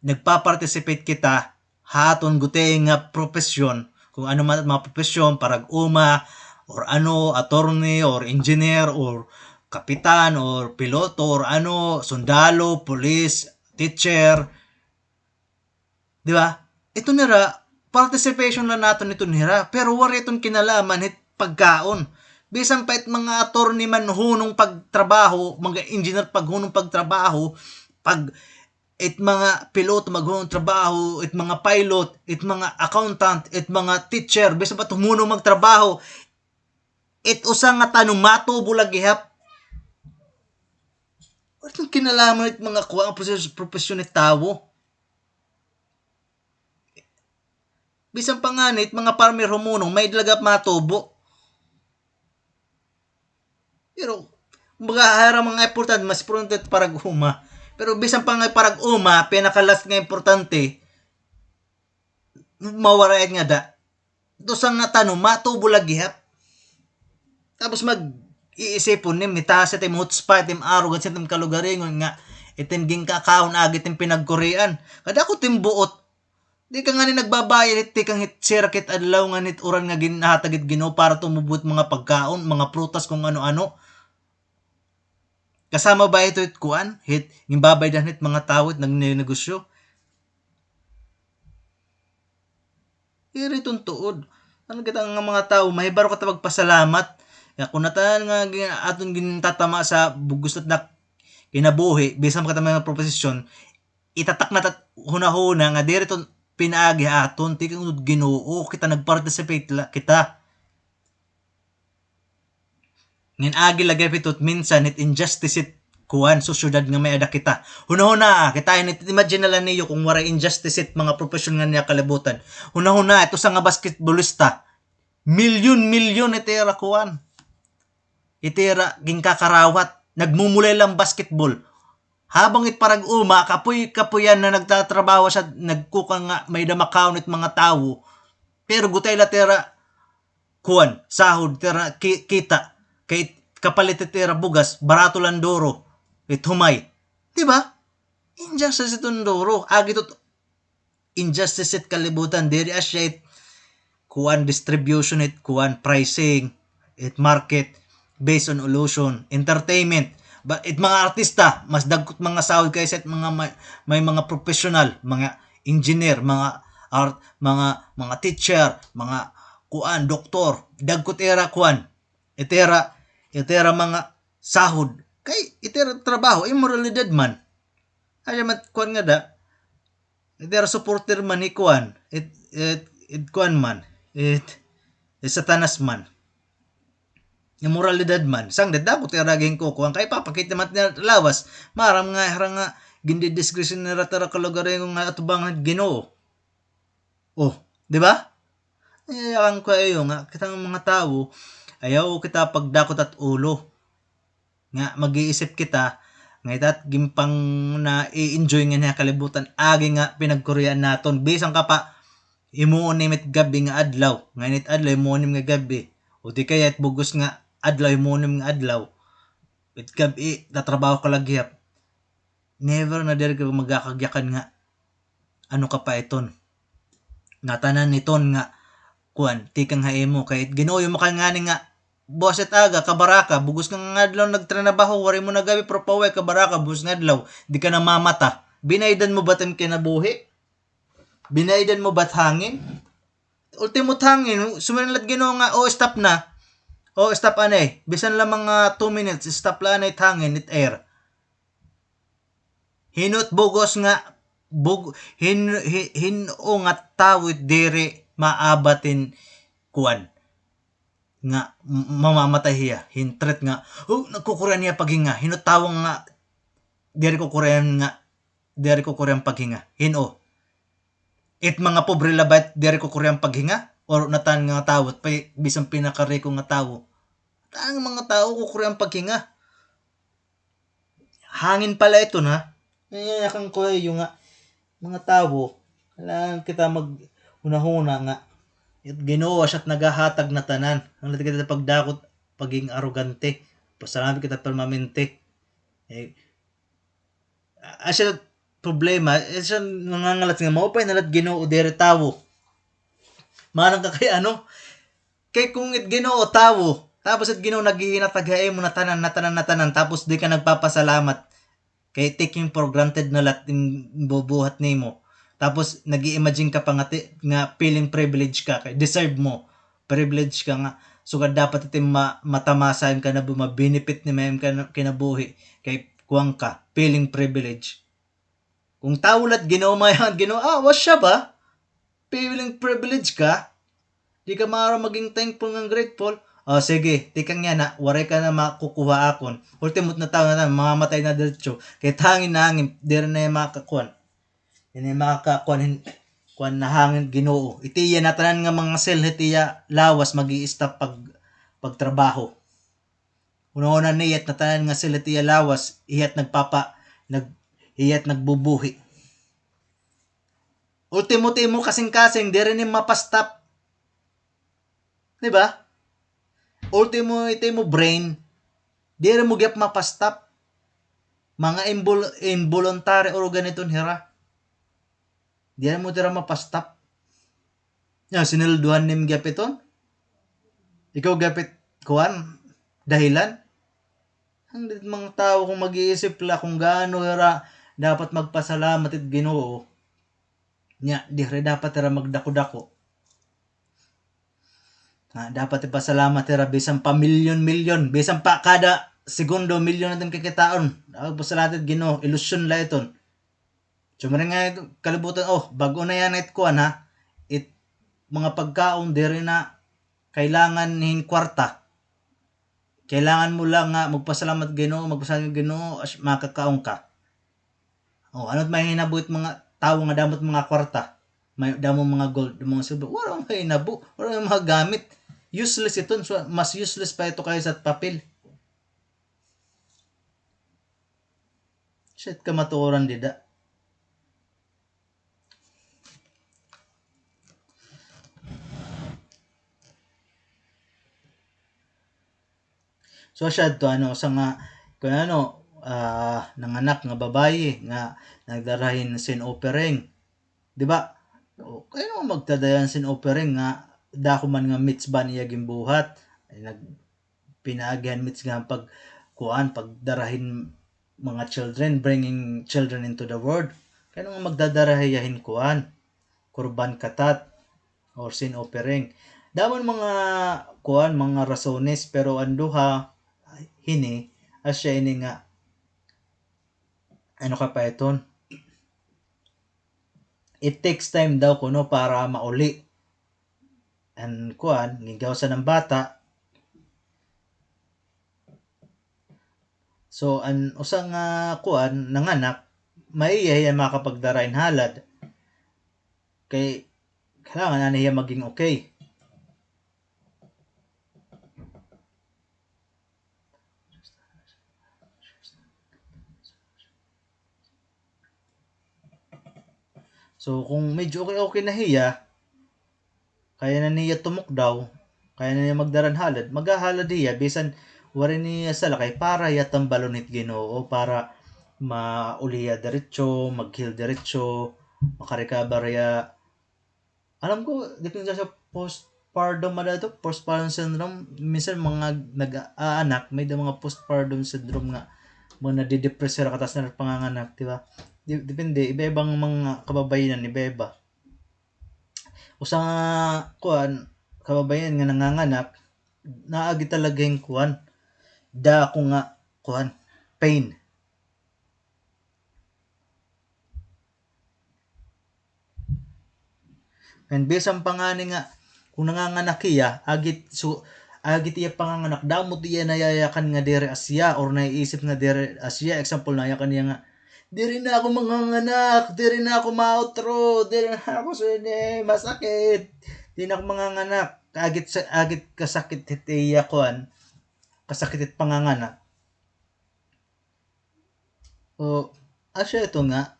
nagpa-participate kita, ha aton gutiay nga propesyon, kung ano man it mga propesyon, parag-uma, or ano, attorney, or engineer, or kapitan, or piloto, or ano, sundalo, pulis, teacher. Di ba? Ito nira, participation la naton ito nira, pero waray iton kinalaman hit pagkaon. Bisan pa it mga attorney man hunong pagtrabaho, mga engineer paghunong pagtrabaho, pag it mga piloto maghunong trabaho, it mga pilot, it mga accountant, it mga teacher, bisan pa it hunong magtrabaho, It usa nga tanom matubo la gihap. Waray kinalaman it mga kuan, propes-, propesyon it tawo. Bisan pa ngani it mga farmer humunong, may-ada la gihap matubo. Pero, kumbaga, hira mga importante, mas importante parag-uma. Pero bisan pa nga parag-uma, pinaka-last nga importante, mawara it ngada. Ito sa nga tanom, matubo la gihap. Tapos mag-iisipon nim, hitaas it im hotspot, it im arrogance, it im kalugaringon nga, it im ginkakaon, agi it im pinagkurian. Kadako it im buot. Di ka ngani nagbabayad, it tikang hit sirak hit adlaw nga hit uran nga ginhatag it Ginoo para tumubo it mga pagkaon, mga prutas, kung ano-ano. Kasama ba ito hit kuan? Hit, ginbabaydan hit mga tawo, hit nagnenegosyo? Diri iton tuod. Ano kita nga mga tawo, mahibaro kita magpasalamat. Ya, kung natanan nga gi-, aton gintatama sa bug-os na kinabuhi, bisan pa kita mga propesyon, itatak na ta it hunahuna nga diri iton pinaagi ha aton, tikang Ginoo, kita nag-participate la, kita. Ngan agi la gihap ito, minsan it injustice it kuan, sosyedad nga may-ada kita. Hunahuna, kita ini, imagine na la niyo kung waray injustice it mga propesyon nga niya kalibutan. Hunahuna, ito sa nga basketballista. Milyon-milyon it ira kuan. It ira ginkakarawat. Nagmumulay lang basketball. Habang it parag-uma, kapoy-kapoyan na nagtatrabaho siya, nagkukuan nga may-ada makaon it mga tawo. Pero gutiay la it ira kuan, sahod, it ira ki-, kita. Kay kapalit it ira bugas, barato la an duro. It humay. Di ba? Injustice iton duro. Agi ito injustice it kalibutan. Diri asya it kuan, distribution it kuan, pricing, it market, based on illusion, entertainment. Ba, it mga artista, mas dagko it mga sahod kaysa it mga may, may mga professional, mga engineer, mga art, mga, mga teacher, mga kuan, doktor. Dagko it ira kuan. It ira, it ira mga sahod. Kay it ira trabaho, immoralidad man. Ay, man, kuan ngada, it ira supporter man ni kuan, it, it, it kuan man, it, it Satanas man. Immoralidad man. Sanglit, dako it ira ginkukuan. Kay papakita man it ira lawas. Maaram nga, hira nga, gindidisgrace nira it ira kalugaringon nga atubangan it Ginoo. Oh, di ba? Ay, ayaw ko iyo nga, kita nga mga tawo, ayaw kita pagdakot it ulo. Nga mag-iisip kita, nga ita it ginpang-i-enjoy nga niya kalibutan, agi nga pinagkurian naton. Bisan ka pa, himuon nim it gab-i nga adlaw. Nga init adlaw, himuon nim nga gab-i. O di kaya it bug-os nga adlaw, himuon nim nga adlaw. It gab-i, tatrabaho ka la gihap. Never na diri ka magakagyakan nga ano ka pa iton. Natanan iton nga, kuan, tikang ha imo. Kay it Ginoo, imo ka ngani nga, buwas it aga, kabaraka, bug-os nga adlaw nagtranabaho, waray mo nagabi, pero pahuway, kabaraka, bug-os nga adlaw, di ka namamata. Binaydan mo ba it im kinabuhi? Binaydan mo ba it hangin? Ultimo it hangin, sumiring la it Ginoo nga, "Oh, stop na. Oh, stop anay. Bisan la mga two minutes, stop la anay it hangin, it air." Hin-o it bug-os nga, bug-, hin-, hi-, hin-o nga tawo it diri maabat hin kuan, nga m-, mamamatay hiya, hin threat nga, oh, nagkukurian hiya paghinga, hin-o tawo nga diri kukurian nga, diri kukurian paghinga, hin-o? It mga pobre la ba it diri kukurian paghinga? Or natan nga tawo, pa-, bisan pinakariko nga tawo? Natan nga mga tawo kukurian paghinga. Hangin pala ito na. Nayayakan ko iyo nga mga tawo, kailangan kita maghunahuna nga it Ginoo asya it nagahatag na tanan. Ang lati kita pagdakot, paging arogante. Pasalamat kita permanente. Eh, asya problema, asya nangangalat nga maupay na la it Ginoo diri tawo. Manang ka kay ano, Kay kung it Ginoo tawo, tapos it Ginoo naghihinatag ha imo na tanan, na tanan, na tanan, tapos di ka nagpapasalamat, kay taking for granted na la it im-, imbubuhat nimo. Tapos nag-i-imagine ka pa nga ti-, nga feeling privilege ka, kay deserve mo. Privilege ka nga, sugad dapat it im ma-, matamasa im kanabu-, ma-benefit nimo im kana-, kinabuhi, kay kuan ka, feeling privilege. Kung tawo la it Ginoo, may Ginoo, ah, wa siya ba? Feeling privilege ka? Di ka maaram maging thankful ngan grateful? O, sige, tikang yana, waray ka na makukuha akon. Ultimo, natawo na, mamamatay na diretso. Kay hangin na hangin, diri na iya makakuan. Diri na iya makakuan hin-, kuan na hangin Ginoo. Iti iya natanan nga mga cell hit iya lawas, mag-i-stop pag-, pagtrabaho. Hunahuna niya it natanan nga cell hit iya lawas, hiya it nagpapa-, nag-, hiya it nagbubuhi. Ultimo, it imo kasingkasing, diri ni mapastop. Di ba? Ultimo, it imo brain, diri mo gyap mapastop. Mga invol-, involuntary organ iton hira. Diri mo hira mapastop. Nya, sinulduhan nim gyap iton? Ikaw gyap it, kuan, dahilan? An mga tawo kon mag-iisip la kon gaano hira dapat magpasalamat it Ginoo. Nya, diri dapat hira magdako-dako. Ah, dapat ipasalamat hira bisan pa milyon-milyon, bisan pa kada segundo milyon iton kikitaon. Dapat pasalamat it Ginoo, ilusyon la iton. Siring nga kalibutan, oh, bag-o na yana it kuan, ha. It mga pagkaon, diri na kailangan hin kwarta. Kailangan mo lang nga magpasalamat Ginoo, magpasalamat Ginoo, as-, makakaon ka. Oh, ano it mahinabo it mga tawo nga damo it mga kwarta? May damo mga gold, mga silver. Waray mahinabo, waray magamit. Useless iton, so, mas useless pa ito kaysa it papel. Shit, kamatuoran dida. So, siya to, ano, usa nga, kun ano, ah, nanganak nga babayi nga nagdara hin sin offering. Di ba? O, kay ano magdara hin sin offering nga dako man nga mitzvah an iya ginbuhat. Ay, nag-, pinaagihan mitzvah nga pag-, kuan, pagdara hin mga children, bringing children into the world. Kay ano nga magdadara hiya hin kuan, korban katat, or sin offering. Damo an mga kuan, mga rasones, pero an duha hini, asya ini nga, ano ka pa iton? It takes time daw kuno para mauli an kuan, gingawsan an bata. So, an usa nga kuan, nanganak, maiya hiya makapagdara hin halad. Kay, kailangan ani hiya maging okay. So, kung medyo okay-okay na hiya, kaya na niya tumukdaw, kaya na niya magdara hin halad, maghahalad hiya, bisan waray niya sala kay para hiya tambalon hit Ginoo, para mauli hiya diretso, mag-heal diretso, makarecover hiya. Alam ko, depende sa postpartum, ada ito, postpartum syndrome. Minsan, mga nag-aanak, may-ada mga postpartum syndrome nga, mga nadidepress sira, katas na panganganak, di ba? Di-, depende, iba-iba nga mga kababayenan, iba-iba. Usa nga, kuan, kababayenan nga nanganganak, naagi talaga hin kuan, dako nga, kuan, pain. And bisan pa ngani nga, kung nanganganak hiya, agi it, so, agi it iya panganganak, damo it iya nayayakan nga diri asya, or naiisip nga diri asya. Example, nayakan niya nga, "Diri na ako manganganak, diri na ako mautro, diri na ako sini, masakit. Diri na ako manganganak." Agi it sa, agi it kasakit hit iya kuan, kasakit hit panganganak. O, asya ito nga,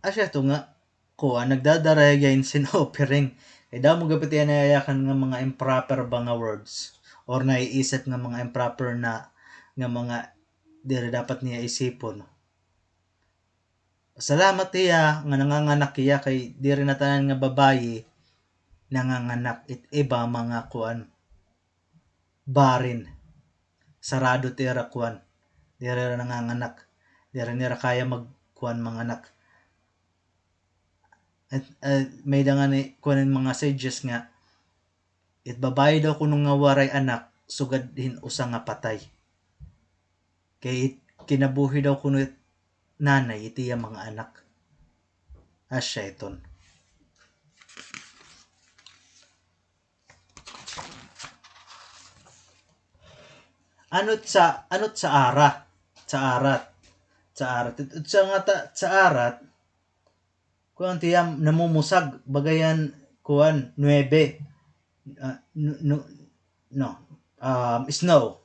asya ito nga, kuan, nagdadara hiya hin sin offering. Kay damo gihap it iya nayayakan nga mga improper ba nga words, or naiisip nga mga improper na, nga mga diri dapat niya isipon. Salamat hiya nga nanganganak hiya, kay diri na tanan nga babayi nanganganak, it iba mga kuan, barren. Sarado it ira kuan. Diri ira nanganganak. Diri nira kaya magkuan, manganak. At, ah, may-ada ngani kuan hin mga sages nga, it babayi daw kuno nga waray anak, sugad hin usa nga patay. Kay it kinabuhi daw kuno it nanay, it iya mga anak. Asya iton. Ano it sa, ano it tsaarat? Tsaarat. Tsaarat. It, it sa nga ta-, tsaarat, kuan, it iya namumusag, bagayan, kuan, nuebe. Ah, nu-, nu-, no, um, snow.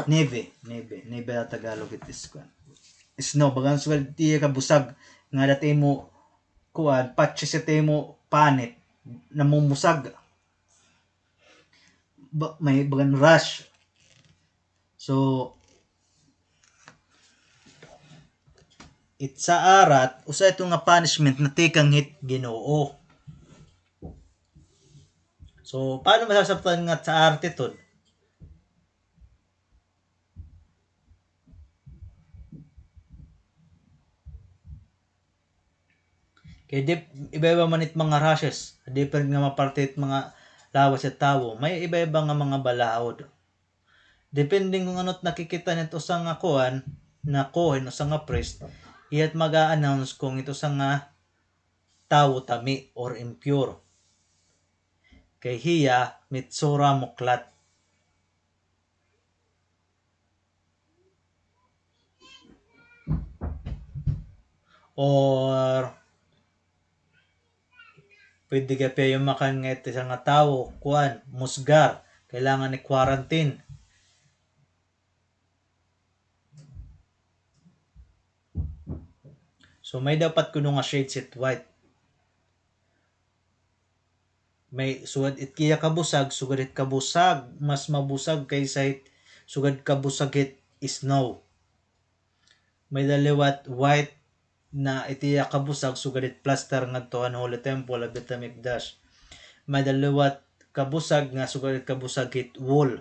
Neve, neve, neve ha Tagalog it is kuan. Snow, bagan sugad it iya kabusag, nga dati mo, kuan, patches it imo panit, namumusag. Ba-, may bagan rash. So, it tsaarat, usa ito nga punishment na tikang hit Ginoo. So, paano masasabtan nga tsaarat iton? Kay dip-, iba-iba man it mga rashes, different nga mga parte it mga lawas it tawo. May iba-iba nga mga balaod. Depende kung ano it nakikita nit usa nga kuan, na kohen, usa nga priest, iya it mag-a-announce kung it usa nga tawo tami or impure. Kay hiya, mitzora muklat. Or, pwede ka pa hiya makan nga it isa nga tawo, kuan, musgar, kailangan i-quarantine. So, may dapat kuno nga shades it white. May sugad it iya kabusag, sugad it kabusag, mas mabusag kaysa it sugad kabusag it snow. May-ada liwat white na it iya kabusag, sugad it plaster ngadto han Holy Temple, ha Beit Hamikdash. May-ada liwat kabusag nga sugad it kabusag it wool.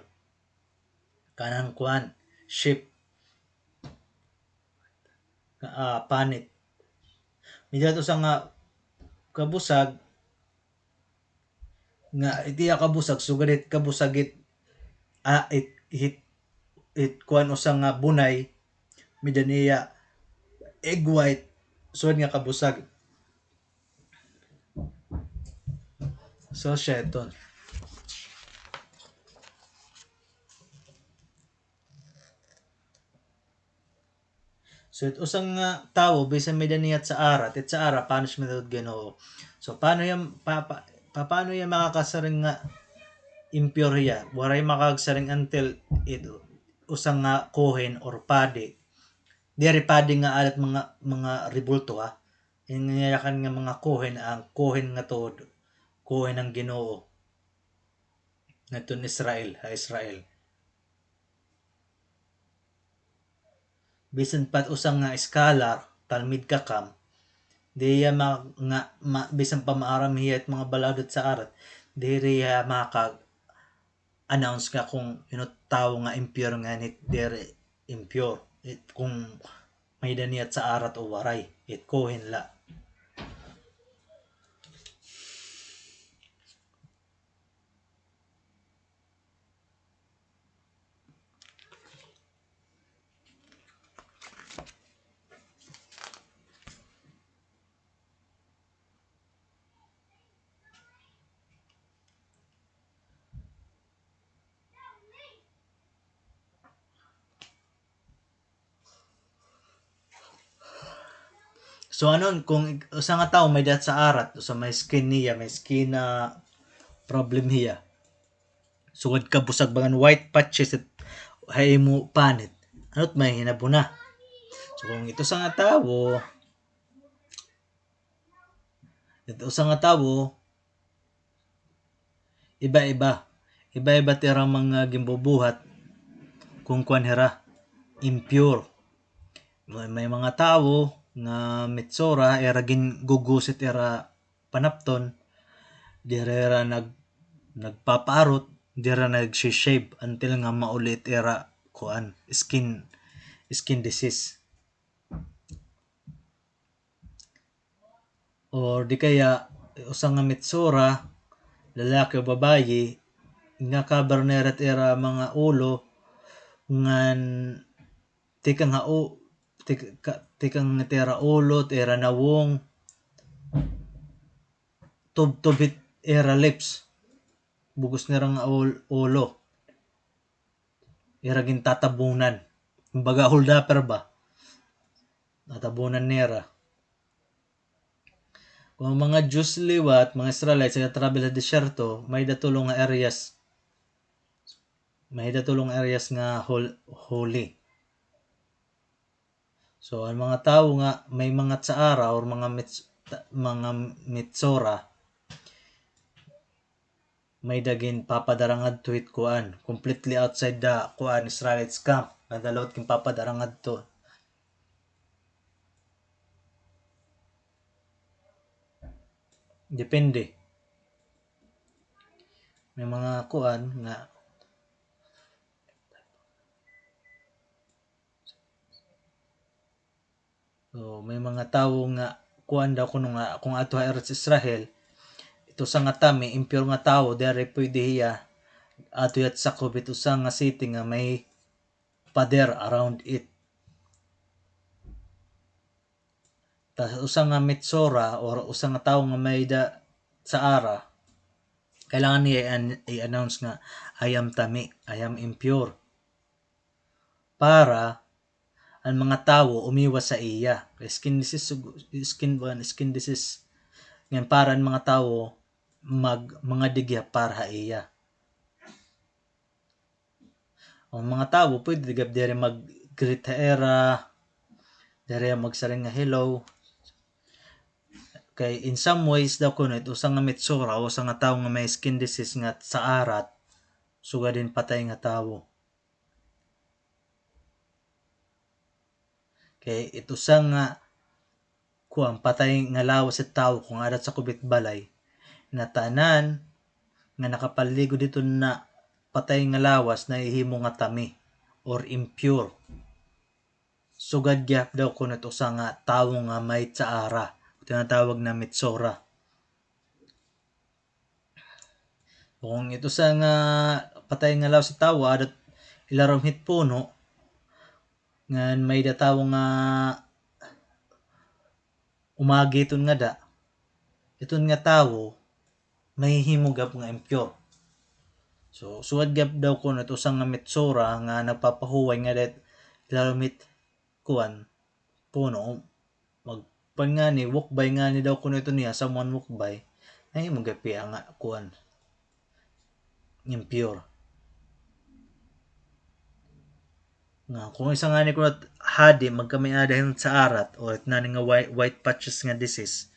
Kanan kuan, sheep. Ah, panit. May-ada usa nga kabusag nga it iya kabusag, sugad it kabusag it, ah, it, it, it kuan usa nga bunay, may-ada niya egg white, sugad nga kabusag. So, siya iton. So, it usa nga tawo, bisan may-ada niya tsaarat, it tsaarat, punishment it Ginoo. So, paano hiya, pa-, pa-, pa-, paano hiya makakasiring nga impure hiya? Waray makakasiring until it usa nga kohen or padi. Diri padi nga aada it mga, mga rebulto, ha. Ini yakan nga mga kohen, an kohen nga tuod, kohen han Ginoo. Ngadto han Israel, ha Israel. Bisan pa it usa nga scholar, Talmid Chacham, diri hiya ma-, nga, ma-, bisan pa maaram hiya it mga balaod it tsaarat, diri hiya makag-announce nga kon hin-o it tawo nga impure ngan it diri impure. It, kon may-ada niya tsaarat o waray. It kohen la. So, ano, kon ik-, usa nga tawo may-ada tsaarat, usa may skin niya, may skin, ah, problem hiya. Sugad kabusag, bagan white patches it ha imo panit. Ano it mahinabo na? So, kon it usa nga tawo, it usa nga tawo, iba-iba. Iba-iba it ira mga ginbubuhat kon kuan hira, impure. May, may mga tawo nga mitsura, ira gingugusit ira panapton, diri ira nag-, nagpapaarot, diri ira nagsi-shave until nga mauli it ira, kuan, skin, skin disease. Or di kaya, usa nga mitsura, lalaki o babayi, nga cover nira it ira mga ulo, ngan tikang ha u-, tik-, ka-, tikang it ira ulo, it ira nawong, tubtob hit ira lips, bug-os nira nga ul-, ulo. ira gintatabunan. Kumbaga, hold-upper ba? Tatabunan nira. Kon mga Jews liwat, mga Israelites, nagta-travel ha disyerto, may-ada tulo nga areas. May-ada tulo nga areas nga hol-, holy. So, an mga tawo nga may mga tsaara or mga mits-, ta-, mga mitsora, may-ada ginpapadara ngadto hit kuan, completely outside the kuan, Israelites camp. May-ada liwat ginpapadara ngadto. Depende. May mga kuan nga So, may mga tawo nga, kuan daw kuno nga, kon adto ha Eretz Israel, it usa nga tamei, impure nga tawo, diri pwede hiya adto hit sakob hit usa nga city nga may pader around it. Tas usa nga mitsora or usa nga tawo nga may-ada tsaara, kailangan niya i-an-, i-announce nga, "I am tamei, I am impure." Para an mga tawo umiwas ha iya. Kay skin disease, skin, skin disease. Ngan para an mga tawo mag-, mangadi gihap para ha iya. An mga tawo, pwede gihap diri mag-greet ha ira, diri magsiring nga hello. Kay in some ways daw kuno, it usa nga mitsora, usa nga tawo nga may skin disease nga tsaarat, sugad hin patay nga tawo. Kay it usa nga, kuan, patay nga lawas it tawo kon aada ha sakob hit balay, ngatanan nga nakapaligod hiton nga patay nga lawas nahihimo nga tamei or impure. Sugad gihap daw kuno it usa nga tawo nga may tsaara, tinatawag na mitsora. Kon it usa nga patay nga lawas it tawo, aada ilarom hit puno, ngan may-ada tawo nga umagi iton ngada, iton nga tawo mahihimo gihap nga impure. So, sugad gihap daw kuno it usa nga mitsora nga nagpapahuway ngada ilarom hit kuan, puno, magpan ngani, walk by ngani daw kuno ito niya, someone walk by, nahimo gihap hiya nga kuan, impure. Nga, kon isa ngani kuno hadi, magkamay-ada hin tsaarat, or it nani nga white, white patches nga disease,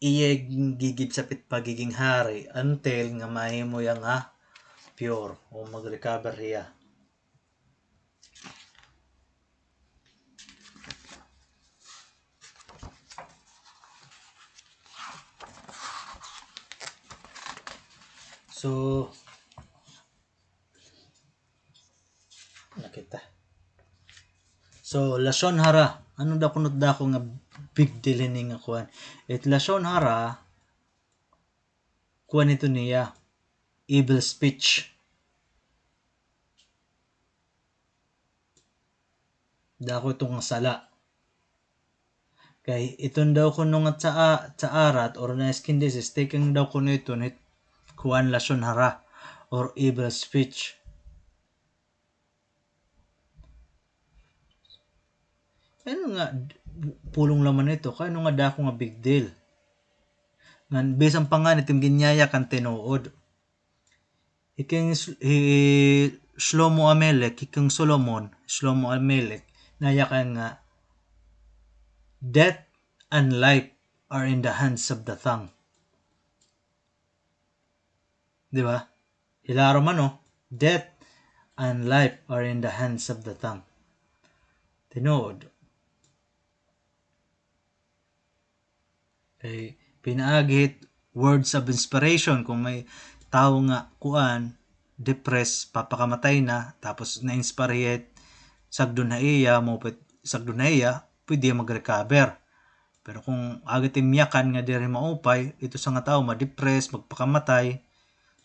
iya gigibsap it pagiging hari until nga mahimo hiya nga pure o mag-recover hiya. So, nakita. So, lashon hara. Ano daw kuno it dako nga big deal hini nga kuan? It lashon hara, kuan ito niya, evil speech. Dako ito nga sala. Kay iton daw kuno nga tsaa-, tsaarat or na skin disease, tikang daw kuno iton hit kuan lashon hara or evil speech. Ano nga, pulong la man ito, kay ano nga dako nga big deal? Ngan bisan pa ngani it im ginyayakan tinuod. Hi King S-, hi Shlomo Amelech, hi King Solomon, Shlomo Amelech, nayakan nga, "Death and life are in the hands of the tongue." Di ba? Hilarom, ano? "Death and life are in the hands of the tongue." Tinuod. Kay pinaagi hit words of inspiration, kung may tawo nga kuan, depressed, papakamatay na, tapos na-inspire hiya hit sagdon ha iya, maupay it sagdon ha iya, pwede hiya mag-recover. Pero kung agi it im yakan nga diri maupay, it usa nga tawo ma-depress, magpakamatay.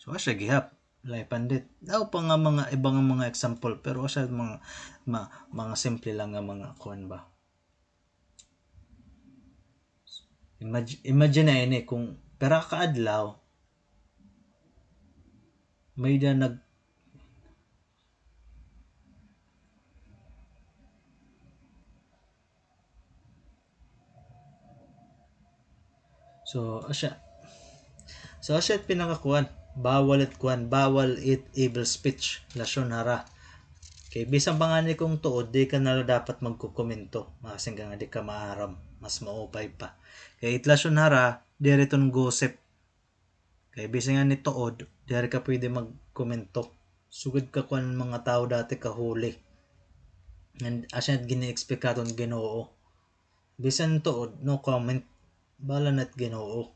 So, asya gihap, life and death. Daw pa nga mga iba nga mga example, pero asya mga, ma-, mga simple lang nga mga kuan ba. Imag-, imagine na ini kung pira ka adlaw, may-ada nag-, So, asya. So, asya it pinakakuan. Bawal it kuan, bawal it evil speech, lashon hara. Kay bisan pa ngani kon tuod, di ka na la dapat magkokomento. Masiring ka nga di ka maaram, mas maupay pa. Kay it lashon hara, diri iton gossip. Kay bisan ngani tuod, diri ka pwede magkomento. Sugad ka kuan mga tawo dati kahuli. And asya it gini-expect aton Ginoo. Bisan tuod, no comment. Bahala na it Ginoo.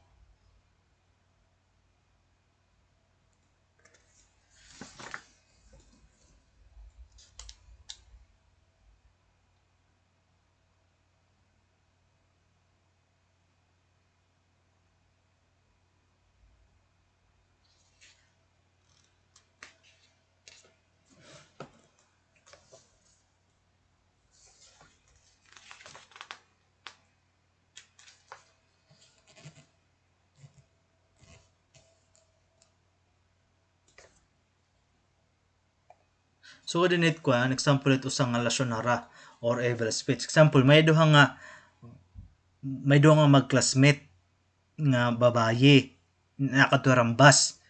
So, dinhi it kuan, example it usa nga lashon hara or evil speech. Example, may duha nga, may duha nga mag-classmate nga babayi, nakadto hira han bus.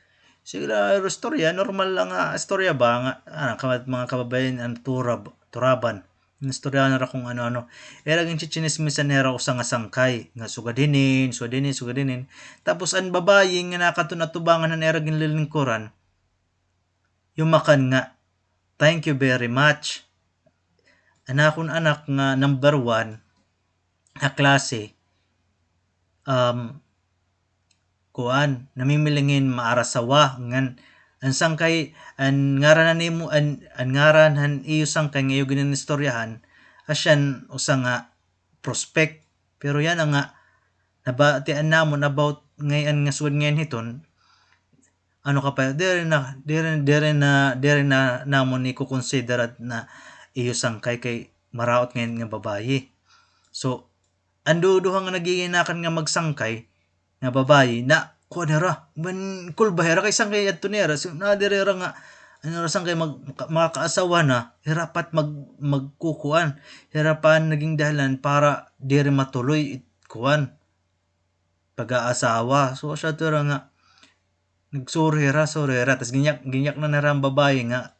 Sige la, istorya, normal la nga istorya ba, nga, ah, ka-, mga kababayen, an turab-, turaban. Istorya nira kon ano-ano. Ira ginchichinismisan nira usa nga sangkay, nga sugad hinin, sugad hinin, sugad hinin. Tapos an babayi nga nakadto han atubangan han ira ginlilingkuran, yumakan nga, "Thank you very much. An akon anak nga number one ha klase, um, kuan, namimiling hin maarasawa, ngan an sangkay, an ngaran han imo, an, an ngaran han iyo sangkay nga iyo gin-inistoryahan, asya an usa nga prospect." Pero yana nga, nabatian namon about ngay-an nga sugad ngay-an hiton, ano ka pa, diri na, diri, diri na, diri na namon iko-consider na iyo sangkay kay maraot ngay-an nga babayi. So, an duduha nga naghihinakan nga magsangkay, nga babayi, na, kuan hira, man-, kulba hira, kay sangkay adto nira, so, nadiri hira nga, ano hira, sangkay mag-, maka-, makakaasawa na, hira pa it mag-, magkukuan, hira pa an naging dahilan para diri matuloy it kuan, pag-aasawa. So, asya adto hira nga, nag-sorry hira, sorry hira. Tas ginyak-, ginyaknan hira an babayi nga,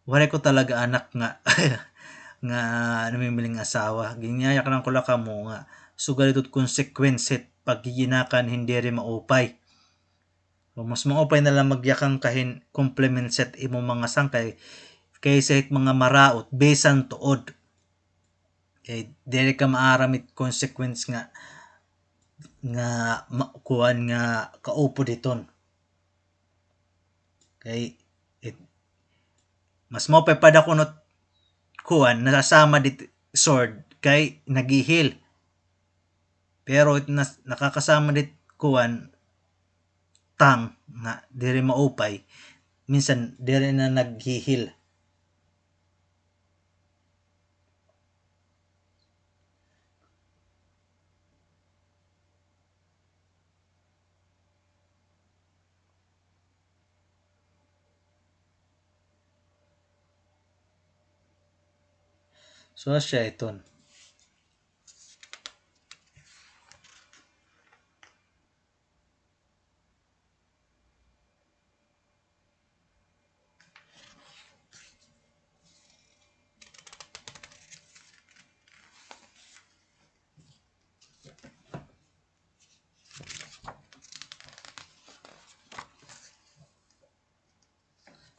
"Waray ko talaga anak nga, nga namimiling asawa. Ginyayaknan ko la kamo nga sugad ito it consequence hit paghihinakan hin diri maupay. So, mas maupay na la magyakan ka hin compliments hit imo mga sangkay kaysa hit mga maraot, bisan tuod." Kay diri ka maaram it consequence nga, nga ma-, kuan nga kaupod hiton. Kay it, mas maupay pa da kuno it kuan, nasasama dit sword kay nag-i-heal. Pero it nas-, nakakasama dit kuan, tongue nga diri maupay, minsan diri na nag-i-heal. So, asya iton.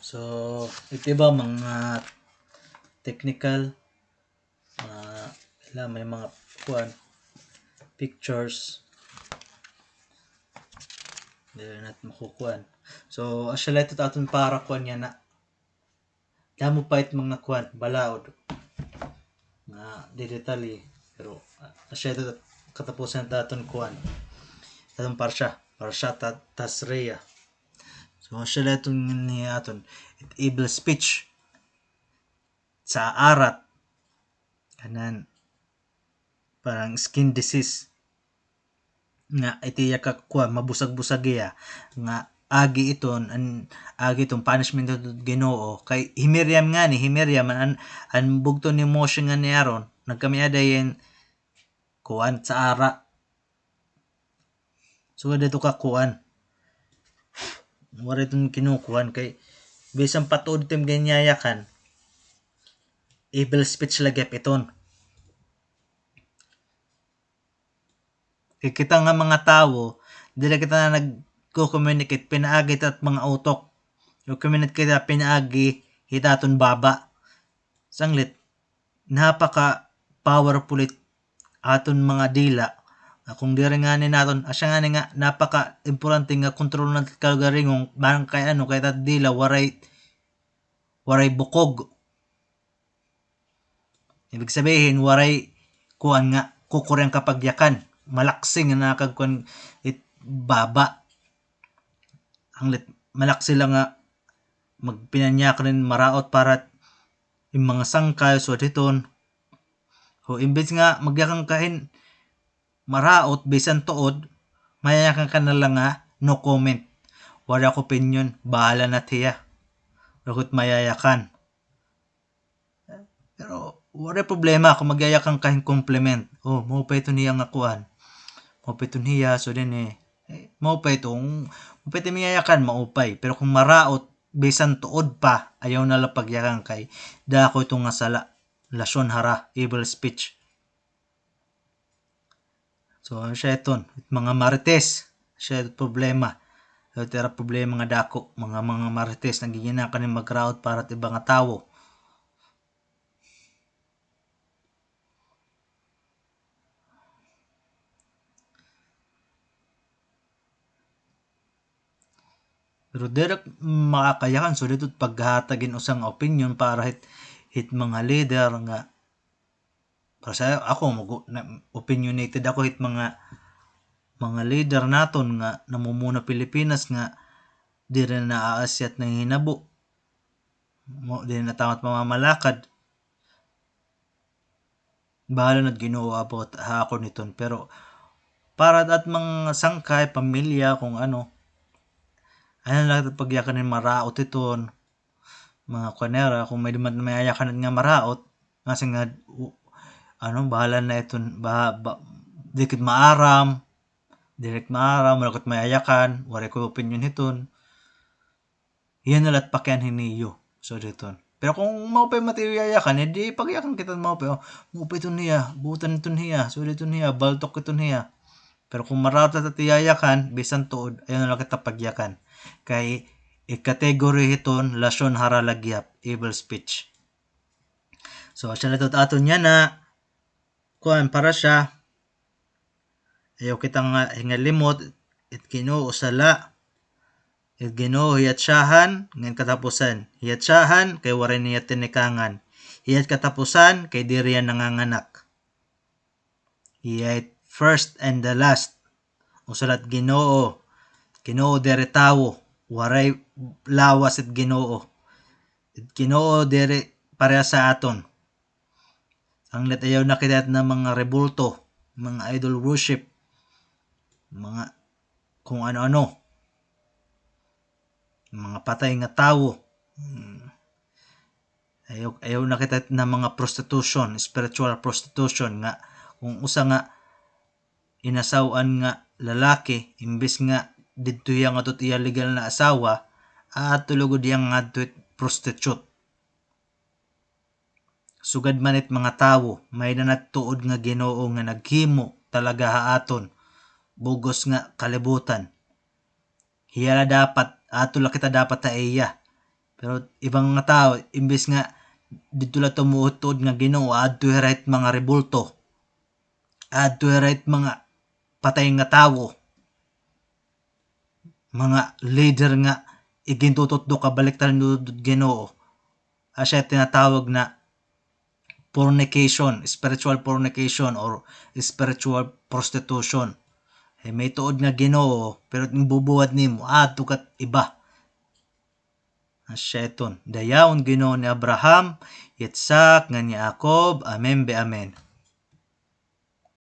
So, it iba mga technical, mga, ila, may mga kuan, pictures. Diri nat makukuan. So, asya la ito aton para kuan yana. Damo pa it mga kuan, balaod. Nga, di detalye. Pero, ah, asya ito katapusan ta aton kuan. Aton parsha, parsha ta-, Tazria. So, asya la ito ni aton, it evil speech. Tsa'arat. Kanan, parang skin disease. Nga, it iya kakuan, mabusag-busag iya. Nga, agi iton, an, agi iton punishment hit Ginoo. Kay hi Miriam ngani, hi Miriam, an, an bugto ni Moshe ngan ni Aaron, nagkamay-ada hin kuan, tsa'arat. Sugad hito ka kuan. Waray iton kinukuan kay bisan pa tuod it im ginyayakan, evil speech la gihap iton. Kay kita nga mga tawo, diri kita nagko-communicate pinaagi hit mga utok. O communicate kita pinaagi hit aton baba. Sanglit, napaka-powerful it aton mga dila. Nga kung diri ngani naton, asya ngani nga napaka-importante nga kontrolon naton it kalugaringon, bangin kay ano, kay it aton dila, waray, waray bukog. Ibig sabihin, waray kuan nga kukuri an kapagyakan. Malaksi nga nakagkuan it baba. Sanglit, malaksi la nga magpinanyakan hin maraot para it im mga sangkay, sugad hiton. O, imbes nga magyakan ka hin maraot, bisan tuod, mayayakan ka na la nga, "No comment. Waray ako opinyon, bahala na it hiya. Waray ako it mayayakan." Pero, waray problema kung magyayakan ka hin compliment. O, maupay iton hiya nga kuan. Maupay iton hiya, so dinhi. Eh, maupay iton, maupay iton miyayakan, maupay. Pero kung maraot, bisan tuod pa, ayaw na la pagyakan kay dako iton nga sala. Lasyon hara, evil speech. So, asya iton, it mga marites, asya it problema. So, it ira problema nga dako, mga, mga marites, nagiginakan hin magraot para it iba nga tawo. Pero diri makakayakan, so dito paghatag hin usa nga opinyon para hit, hit mga leader nga Para sa ako, mag-, na, opinionated ako hit mga, mga leader naton nga namumuna Pilipinas nga diri na aasya it nanghinabo. Mo, diri na tama it pamamalakad. Bahala na it Ginoo about ha akon hiton. Pero para it mga sangkay, pamilya, kung ano, ayaw na la kita pagyakan hin maraot hiton. Mga kuan nira, kung may-ada man mayayakan nga maraot, nga singad, u-, ano, bahala na iton, ba, ba, diri kita maaram, diri kita maaram, waray ko it mayayakan, waray ko opinyon hiton. Hiya na la it pakianhi niyo, so diton. Pero kung maupay man it iyo yayakan, edi pagyakan kita maupay, o, maupay iton hiya, buotan iton hiya, so diton hiya, baltok iton hiya. Pero kung maraot la it iyo yayakan, bisan tuod, ayaw na la kita pagyakan. Kay, it category hiton, lasyon hara la gihap, evil speech. So, asya la ito it aton yana, kuan, parasha, ayaw kita nga hingalimot, it Ginoo usa la, it Ginoo hiya it syahan, ngan katapusan. Hiya it syahan, kay waray niya tinikangan. Hiya it katapusan, kay diri hiya nanganganak. Hiya it first and the last. Usa la it Ginoo. Ginoo diri tawo. Waray lawas it Ginoo. It Ginoo diri parehas ha aton. Sanglit ayaw na kita nga mga rebulto, mga idol worship, mga kung ano-ano. Mga patay nga tawo. Hmm. Ayaw, ayaw na kita nga mga prostitution, spiritual prostitution nga kung usa nga inasaw-an nga lalaki, imbis nga didto hiya ngadto it iya legal na asawa, adto lugod hiya ngadto it prostitute. Sugad man it mga tawo, may-ada na tuod nga Ginoo nga naghimo talaga ha aton, bug-os nga kalibutan. Hiya la dapat, adto la kita dapat ha iya. Pero iba nga tawo, imbis nga didto la tumuod tuod nga Ginoo, adto hira hit mga rebulto. Adto hira hit mga patay nga tawo. Mga leader nga igintututdo, kabaliktaran hit Ginoo. Asya tinatawag na fornication, spiritual fornication or spiritual prostitution. Eh, may tuod nga Ginoo, pero it bubuhat nimo, adto ka hit iba. Asya iton. Dayawon Ginoo ni Abraham, Yitzhak, ngan ni Jacob. Amen be amen.